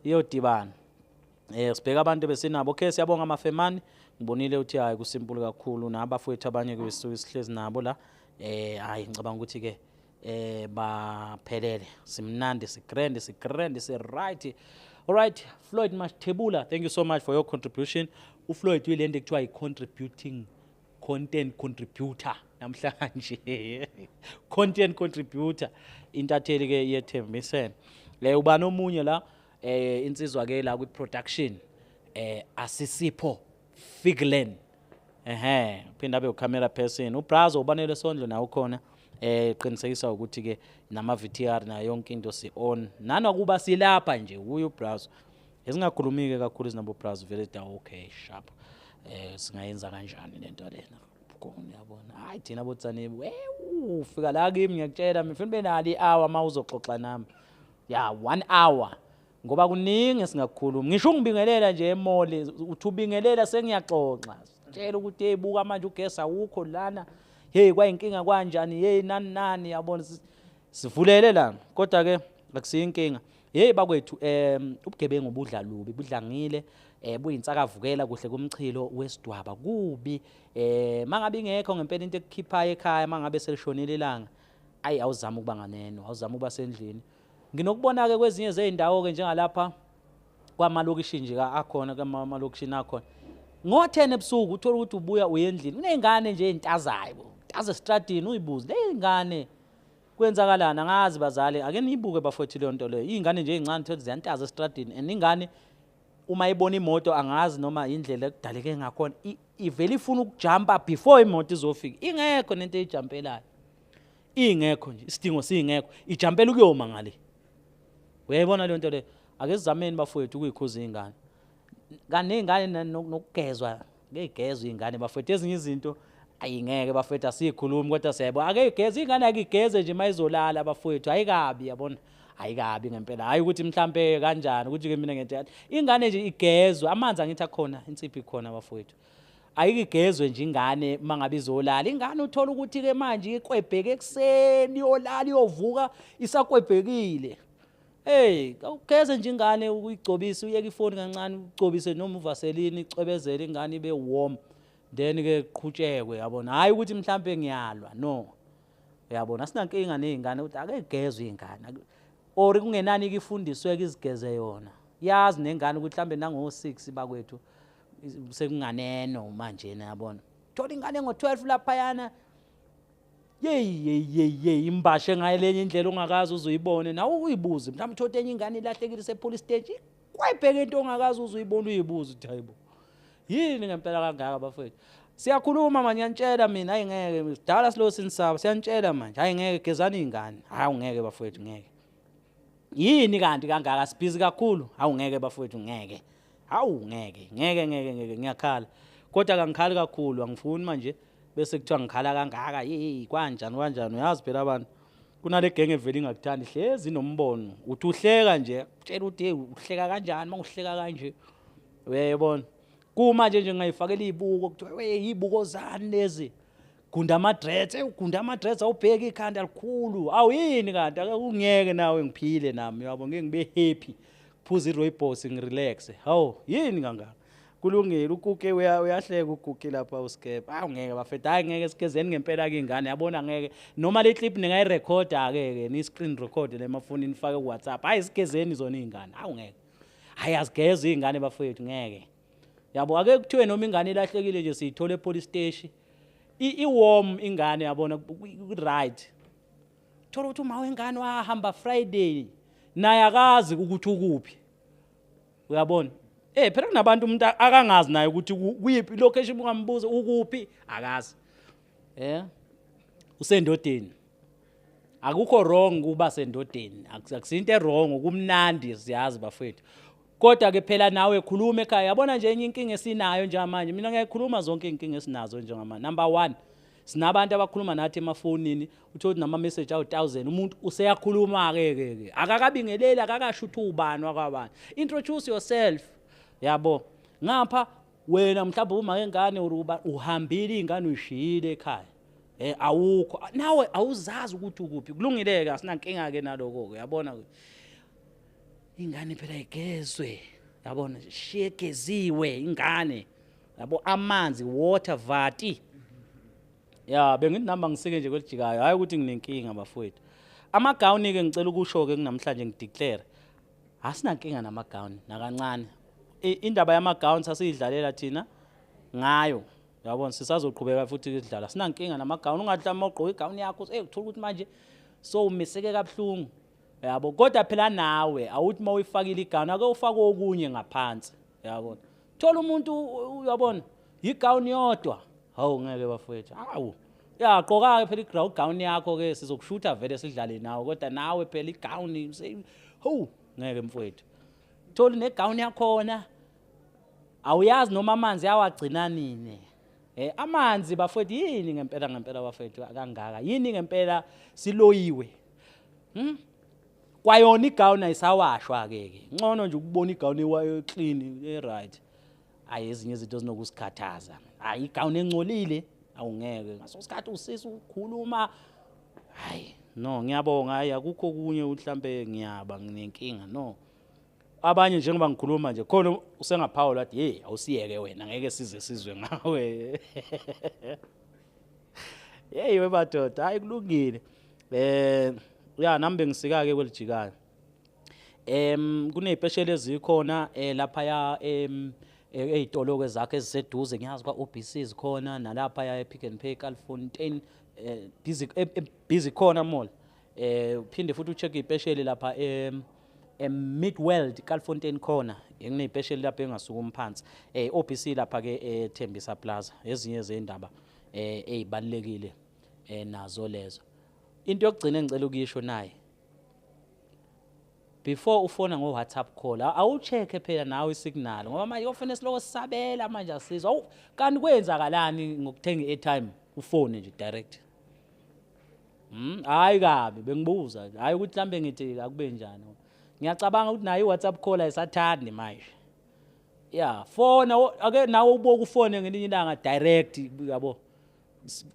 iyodibana. Sibheka abantu besinabo. Okay, siyabonga amafemani. Ngibonile uthi hayi kusimple kakhulu nabafowethu abanye ke sisuke sihlezi nabo la. Hayi ngicabanga ukuthi ke baphelele. Simnandi, sigrand, sigrand, si right. All right, Floyd Mathebula, thank you so much for your contribution. uFloyd uyilento ekuthiwa i-contributing content contributor namhlanje. Content contributor intatheli ke yethembisene. Le ubani omunye la insizwa ke la kwi production Asisipho Figlen. Ehhe, phinda abe ucamera person. uBrazo ubanele sondlo nawo khona. Qinisekisa ukuthi ke nama VTR nayo yonke into si on. Nanokuba silapha nje uyu uBrazo. Esingakhulumi ke kakhulu sinabo Brazo vele da okay sharp. Singayenza kanjani lento lena? Khona uyabona. Hayi thina botsane ufika la kimi ngiyakutshela mina ufuna ube nalo i-hour uma uzoxoxa nami. Ya 1 hour. Ngoba kuningi esingakukhuluma. Ngisho ungibingelela nje emall, uthi ubingelela sengiyaxoxa. Tshela ukuthi hey buka manje ugesi awukho lana. Hey kwayinkinga kanjani? Hey nani nani yabona sivulele la. Kodwa ke akusiyo inkinga. Hey bakwethu ubugebengu budla lubi, budlangile, buyinsakavukela kuhle kumchilo wesidwaba kubi. Mangabe ingekho ngempela into ekukhiphayo ekhaya mangabe selishonile ilanga, ayi awuzama ukuba nganeno, awuzama ukuba sendlini. Nginokubona ke kwezinye zezindawo ke njengalapha kwamalokishi nje akhona kwamalokishini akhona. Ngo-10 ebusuku uthola ukuthi ubuya uye endlini. Kunezingane nje ezintazayo, ntaza estradini uyibuze, lezingane kwenzakalani angazi bazali, ake niyibuke bafowethu leyo nto leyo. Izingane nje ezincane uthola ziyantaza estradini and ingane uma ibona imoto angazi noma indlela ekudaleke ngakhona ivele ifuna ukujumpa before imoto izofika. Ingekho nento eyijumpelayo. Ingekho nje isidingo singekho, ijumpela ukuyoma ngale. Uyayibona leyo nto leyo? Ake sizameni bafowethu ukuyikhuza izingane. Kanti nezingane nokugezwa, ngeyigezwe izingane bafowethu, ezinye izinto ayingeke bafowethu asikhulumi kodwa siyayibona. Ake igeze ingane, ake igeze nje mayizolala bafowethu, ayikabi yabona. Ayikabi ngempela. Hayi ukuthi mhlambe kanjani ukuthi ke mina ngento ingane nje igezwe, amanzi angithi akhona, insipho ikhona bafowethu. Ayikigezwe nje ingane mangabe izolala. Ingane uthola ukuthi ke manje ikwebheke ekseni yolala iyovuka isakwebhekile. Hey, awugeze nje ingane uyigcobise, uyeke ifoni kancane, ugcobise noma uvaseline, icwebezele ingane ibe warm. Then ke qhutshekwe yabona. Hayi ukuthi mhlambe ngiyalwa, no. Uyabona asinankinga nezingane ukuthi ake igezwe ingane. Or kungenani ke ifundiswe ke izigeze yona. Yazi nengane ukuthi mhlambe nango 6 bakwethu sekunganeno manje yabona. Thola ingane ngo12 lapha yana. Yey yey yey yey imbashe ngayelenye indlela ongakazi uzuyibone nawe uyibuze mhlawumbe uthola enye ingane ilahlekile se police station kwayibheka into ongakazi uzuyibona uyibuze uthi hayibo yini ngempela kangaka bafowethu. Siyakhuluma manje ngiyantshela mina hayi ngeke sidala silo sinisaba siyantshela manje hayi ngeke gezani izingane hayi ngeke bafowethu ngeke yini kanti kangaka sibhizi kakhulu hawu ngeke bafowethu ngeke hawu ngeke ngeke ngeke ngeke ngiyakhala kodwa kangikhali kakhulu angifuni manje bese kuthiwa ngikhala kangaka hey kanjani kanjani. Uyazi phela abantu kunale genge evela ingakuthandi hlezi nombono uthi uhleka nje utshela ukuthi hey uhleka kanjani mawuhleka kanje uyayibona. Kuma nje ngayifakela izibuko kuthiwa hey izibuko zani lezi gunda ama dreads ugunda ama dreads awubheki ikhanda likhulu awu yini kanti ake ungiyeke nawe ngiphile nami uyabo ngeke ngibe happy phuza irooibos ngirelax hawu yini kangaka. Kulungile ukuke uyahleka ukuke lapha uSkepe hawu ngeke bafethu hayi ngeke sigezeni ngempela ke ingane yabona ngeke noma le clip ningayirecorda ke ke ni screen record le mafoni nifake ku WhatsApp hayi sigezeni zona izingane hawu ngeke hayi azigeze izingane bafethu ngeke yabo. Ake kuthiwe noma ingane ilahlekile nje siyithole e police station i warm ingane yabona right. Thola ukuthi uma wengane wahamba Friday naye akazi ukuthi ukuphi uyabona. Phela kunabantu umuntu akangazi naye ukuthi kuyiphi location ungambuza ukuphi akazi. Usendodeni. Akukho wrong kuba sendodeni, akusinto e-wrong, kumnandi siyazi bafethu. Kodwa ke phela nawe khuluma ekhaya. Yabona nje enye inkinga esinayo njengamanje, mina ngiyayikhuluma zonke iy'nkinga esinazo njengamanje. Number 1, sinabantu abakhuluma nathi emafonini, uthole ukuthi nama-message awu-1000, umuntu useyakhuluma-ke ke ke, akakabingeleli, akakasho ukuthi ubani wakwabani. Introduce yourself, yabo. Ngapha wena mhlawumbe uma ngengane or uhambile ingane uyishiyile ekhaya, awukho nawe, awuzazi ukuthi ukuphi. Kulungile-ke, asinankinga-ke naloko-ke, yabona ingane phela igezwe, yabona shiye egeziwe ingane, yabo, amanzi, water vati. Ya, bengithi nami ngisike nje kwelijikayo, hayi ukuthi nginenkinga bafowethu. Amagawuni ke ngicela ukusho ke namhlanje, ngideclare asinankinga namagawuni nakancane. Indaba yamagawuni sasiyidlalela thina ngayo, yabona, sisazoqhubeka futhi sidlala, sinankinga namagawuni. Ungathi uma ugqoka igawuni yakho uthola ukuthi manje so umiseke kabuhlungu, yabo. Kodwa phela nawe awuthi uma uyifakile igawuni ake ufake okunye ngaphansi, yabona. Thola umuntu, uyabona, igawuni yodwa, hawu ngeke bafowethu, hawu ya, gqoka-ke phela igawuni yakho ke, sizokushutha vele sidlale nawe, kodwa nawe phela igawuni, hawu ngeke mfowethu. Thola negawuni yakhona, awuyazi noma amanzi awagcina nini. Amanzi bafowethu yini ngempela ngempela bafowethu kangaka, yini ngempela siloyiwe. Kwayona igawuni ayisawashwa ke ke, ngcono nje ukubona igawuni clean e-right. Hayi, ezinye izinto zinokusikhathaza. Hayi, igawuni engcolile awungeke ngaso sikhathi usisi ukhuluma. Hayi no, ngiyabonga, hayi akukho okunye mhlambe ngiyaba nginenkinga, no. Abanye njengoba ngikhuluma nje khona usengaphawula athi hey, awusiyeke wena, ngeke size sizwe ngawe. Hey we madoda, hayi kulungile. Ya, nami bengisika ke kwelijikayo. Kuney'pesheli ezikhona lapha ya ey'tolo ke zakhe eziseduze, ngiyazi kwa-OBC zikhona, nalapha ya e-Pick n Pay Kaalfontein, busy busy khona mall. Uphinde futhi ucheck iy'pesheli lapha Mid World Kaalfontein khona, kuney'pesheli lapha engasukumi phansi. OBC lapha ke eThembisa Plaza, ezinye zendaba ey'balulekile nazo lezo. Into yokugcina engicela ukuyisho naye, before ufona ngo-WhatsApp call, awucheck phela nawe isignal, ngoba manje ofuna siloko sisabela manje asizwa. Awu kanti kwenzakalani ngokuthenga i-airtime ufone nje direct? Hayi kabi, bengibuza, hayi ukuthi mhlambe ngithi akube njani. Ngiyacabanga ukuthi nayo i-WhatsApp call ayisathandi manje. Ya, fona ake nawe ubuke ufone ngelinye ilanga direct, yabo.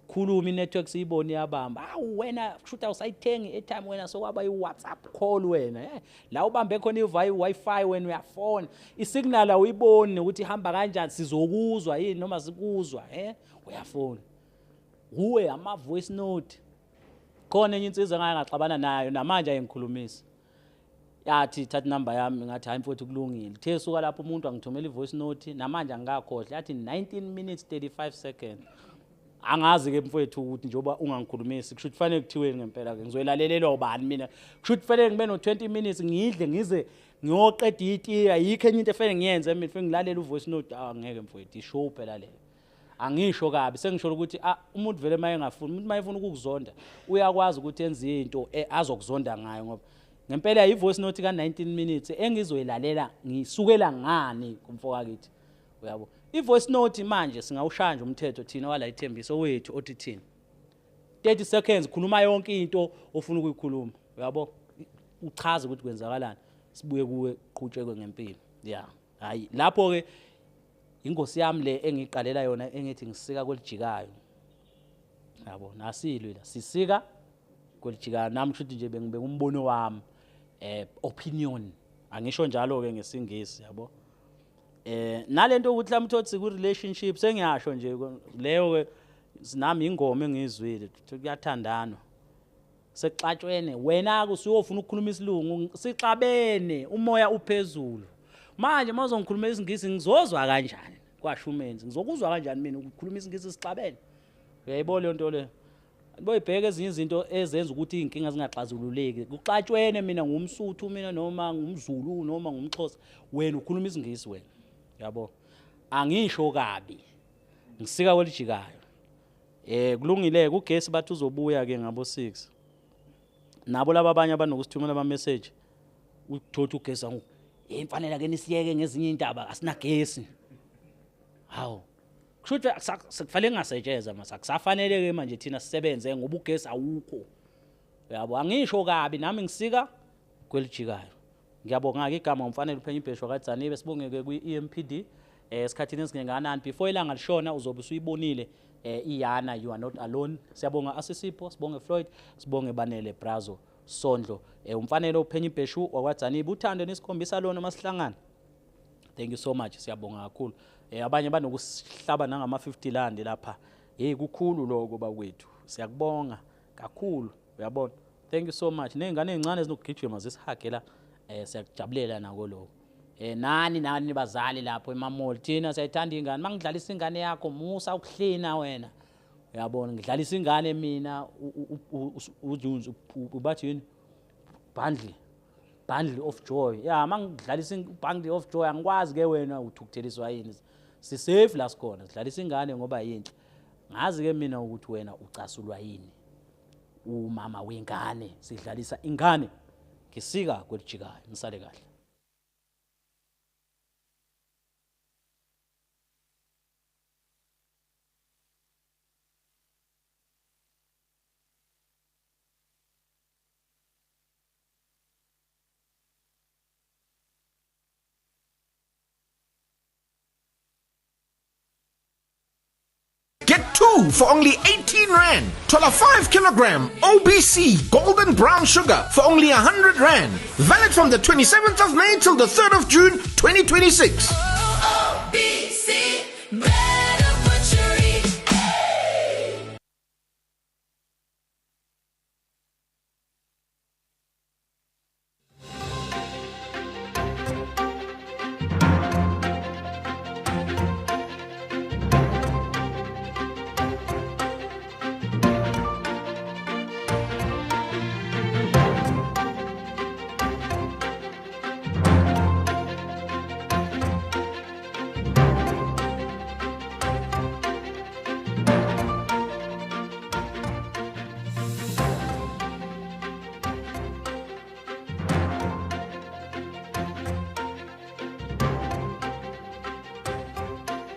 Khuluma i-network siyibone iyabamba. Awu wena kushuthi awusayithengi i-airtime wena, sokwaba i-WhatsApp call wena. La ubambe khona i-Wi-Fi wena uyafona. Isignal awuyiboni ukuthi ihamba kanjani, sizokuzwa yini noma sikuzwa, uyafona. Uwe ama voice note. Khona enye insizwa engake ngaxabana nayo namanje ayingikhulumisi. Yathi thatha inamba yami, ngathi hayi mfowethu kulungile. Uthe suka lapho umuntu angithumela i-voice note, namanje angikakhohlwa, yathi 19 minutes 35 seconds. Angazi ke mfowethu ukuthi njengoba ungangikhulumisi kusho ukuthi kufanele kuthiweni ngempela ke, ngizoyilalelelwa ubani mina? Kusho ukuthi kufanele ngibe no-20 minutes ngidle ngize ngiyoqeda itiye, ayikho enye into efanele ngiyenze mina, kufanele ngilalele u-voice note. Angeke mfowethu, ishow phela leyo. Angisho kabi, sengisho ukuthi umuntu vele uma engafuni, umuntu uma efuna ukukuzonda uyakwazi ukuthi enze into azokuzonda ngayo, ngoba ngempela i-voice note ka-19 minutes engizoyilalela ngisukela ngani kumfokakithi, uyabo. I-voice note manje singawushaya nje umthetho thina wala ithembiso wethu othi thina 30 seconds khuluma yonke into ofuna ukuyikhuluma, uyabo, uchaze ukuthi kwenzakalani, sibuye kuwe qhutshekwe ngempilo. Ya, hayi lapho ke ingosi yami le engiqalela yona engithi ngisika kwelijikayo, yabo, nasilwe la sisika kwelijikayo. Nami kushuthi nje bengibeka umbono wami, opinion, angisho njalo ke ngesingisi, yabo. Nalento ukuthi mhlawumbe uthi ku relationship, sengiyasho nje leyo ke nami ingoma engiyizwile kuyathandanwa sexatshwene, wena ke usuyofuna ukukhuluma isilungu, sixabene umoya uphezulu. Manje mawuzongikhuluma isingisi ngizozwa kanjani? Kwasho umenzi, ngizokuzwa kanjani mina ukukhuluma isingisi sixabene? Uyayibona leyo nto leyo? Boyibheka ezinye izinto ezenza ukuthi iy'nkinga zingaxazululeki. Kuxatshwene, mina ngumSuthu mina, noma ngumZulu noma ngumXhosa, wena ukhuluma isingisi wena, yabo. Angisho kabi, ngisika kwelijikayo. Kulungile, ugesi bathi uzobuya ke ngabo 6. Nabo laba abanye abanokusithumela ama message uthola ugesi angu hey mfanele ake nisiyeke ngezinye indaba asinagesi. Hawu. Kusho ukuthi sekufanele ngingasetsheza mase akusafanele ke manje thina sisebenze ngoba ugesi awukho. Uyabo angisho kabi nami ngisika kwelijikayo. Ngiyabonga ke igama umfanele uphenya ibheshu kaDzanibe sibongeke kwi-EMPD esikhathini esingenganani before ilanga lishona uzobe usuyibonile iyana you are not alone. Siyabonga Asisipho, sibonge Floyd, sibonge Banele Brazo Sondlo. Umfanele uphenya ibheshu wakwaDzanibe uthando nesikhombisa lona masihlangana. Thank you so much, siyabonga kakhulu. Abanye banokusihlaba nangama 50 rand lapha. Hey kukhulu lokho bakwethu. Siyakubonga kakhulu, uyabona. Thank you so much. Nezingane ezincane ezinokugijima zisihagela siyakujabulela nako lokho. Nani bazali lapho emamall, thina siyayithanda ingane. Mangidlalisa ingane yakho musa ukuhlina wena. Uyabona ngidlalisa ingane mina ubathi yini? Bundle of joy. Yeah, mangidlalisa bundle of joy angikwazi ke wena uthukutheliswa yini. Si safe la sikhona, sidlalisa ingane ngoba yinhle. Ngazi ke mina ukuthi wena ucasulwa yini. Umama wengane sidlalisa ingane. Ngisika kwelijikayo, nisale kahle. Get 2 for only 18 Rand. Tola 5 kilogram OBC golden brown sugar for only 100 Rand. Valid from the 27th of May till the 3rd of June 2026.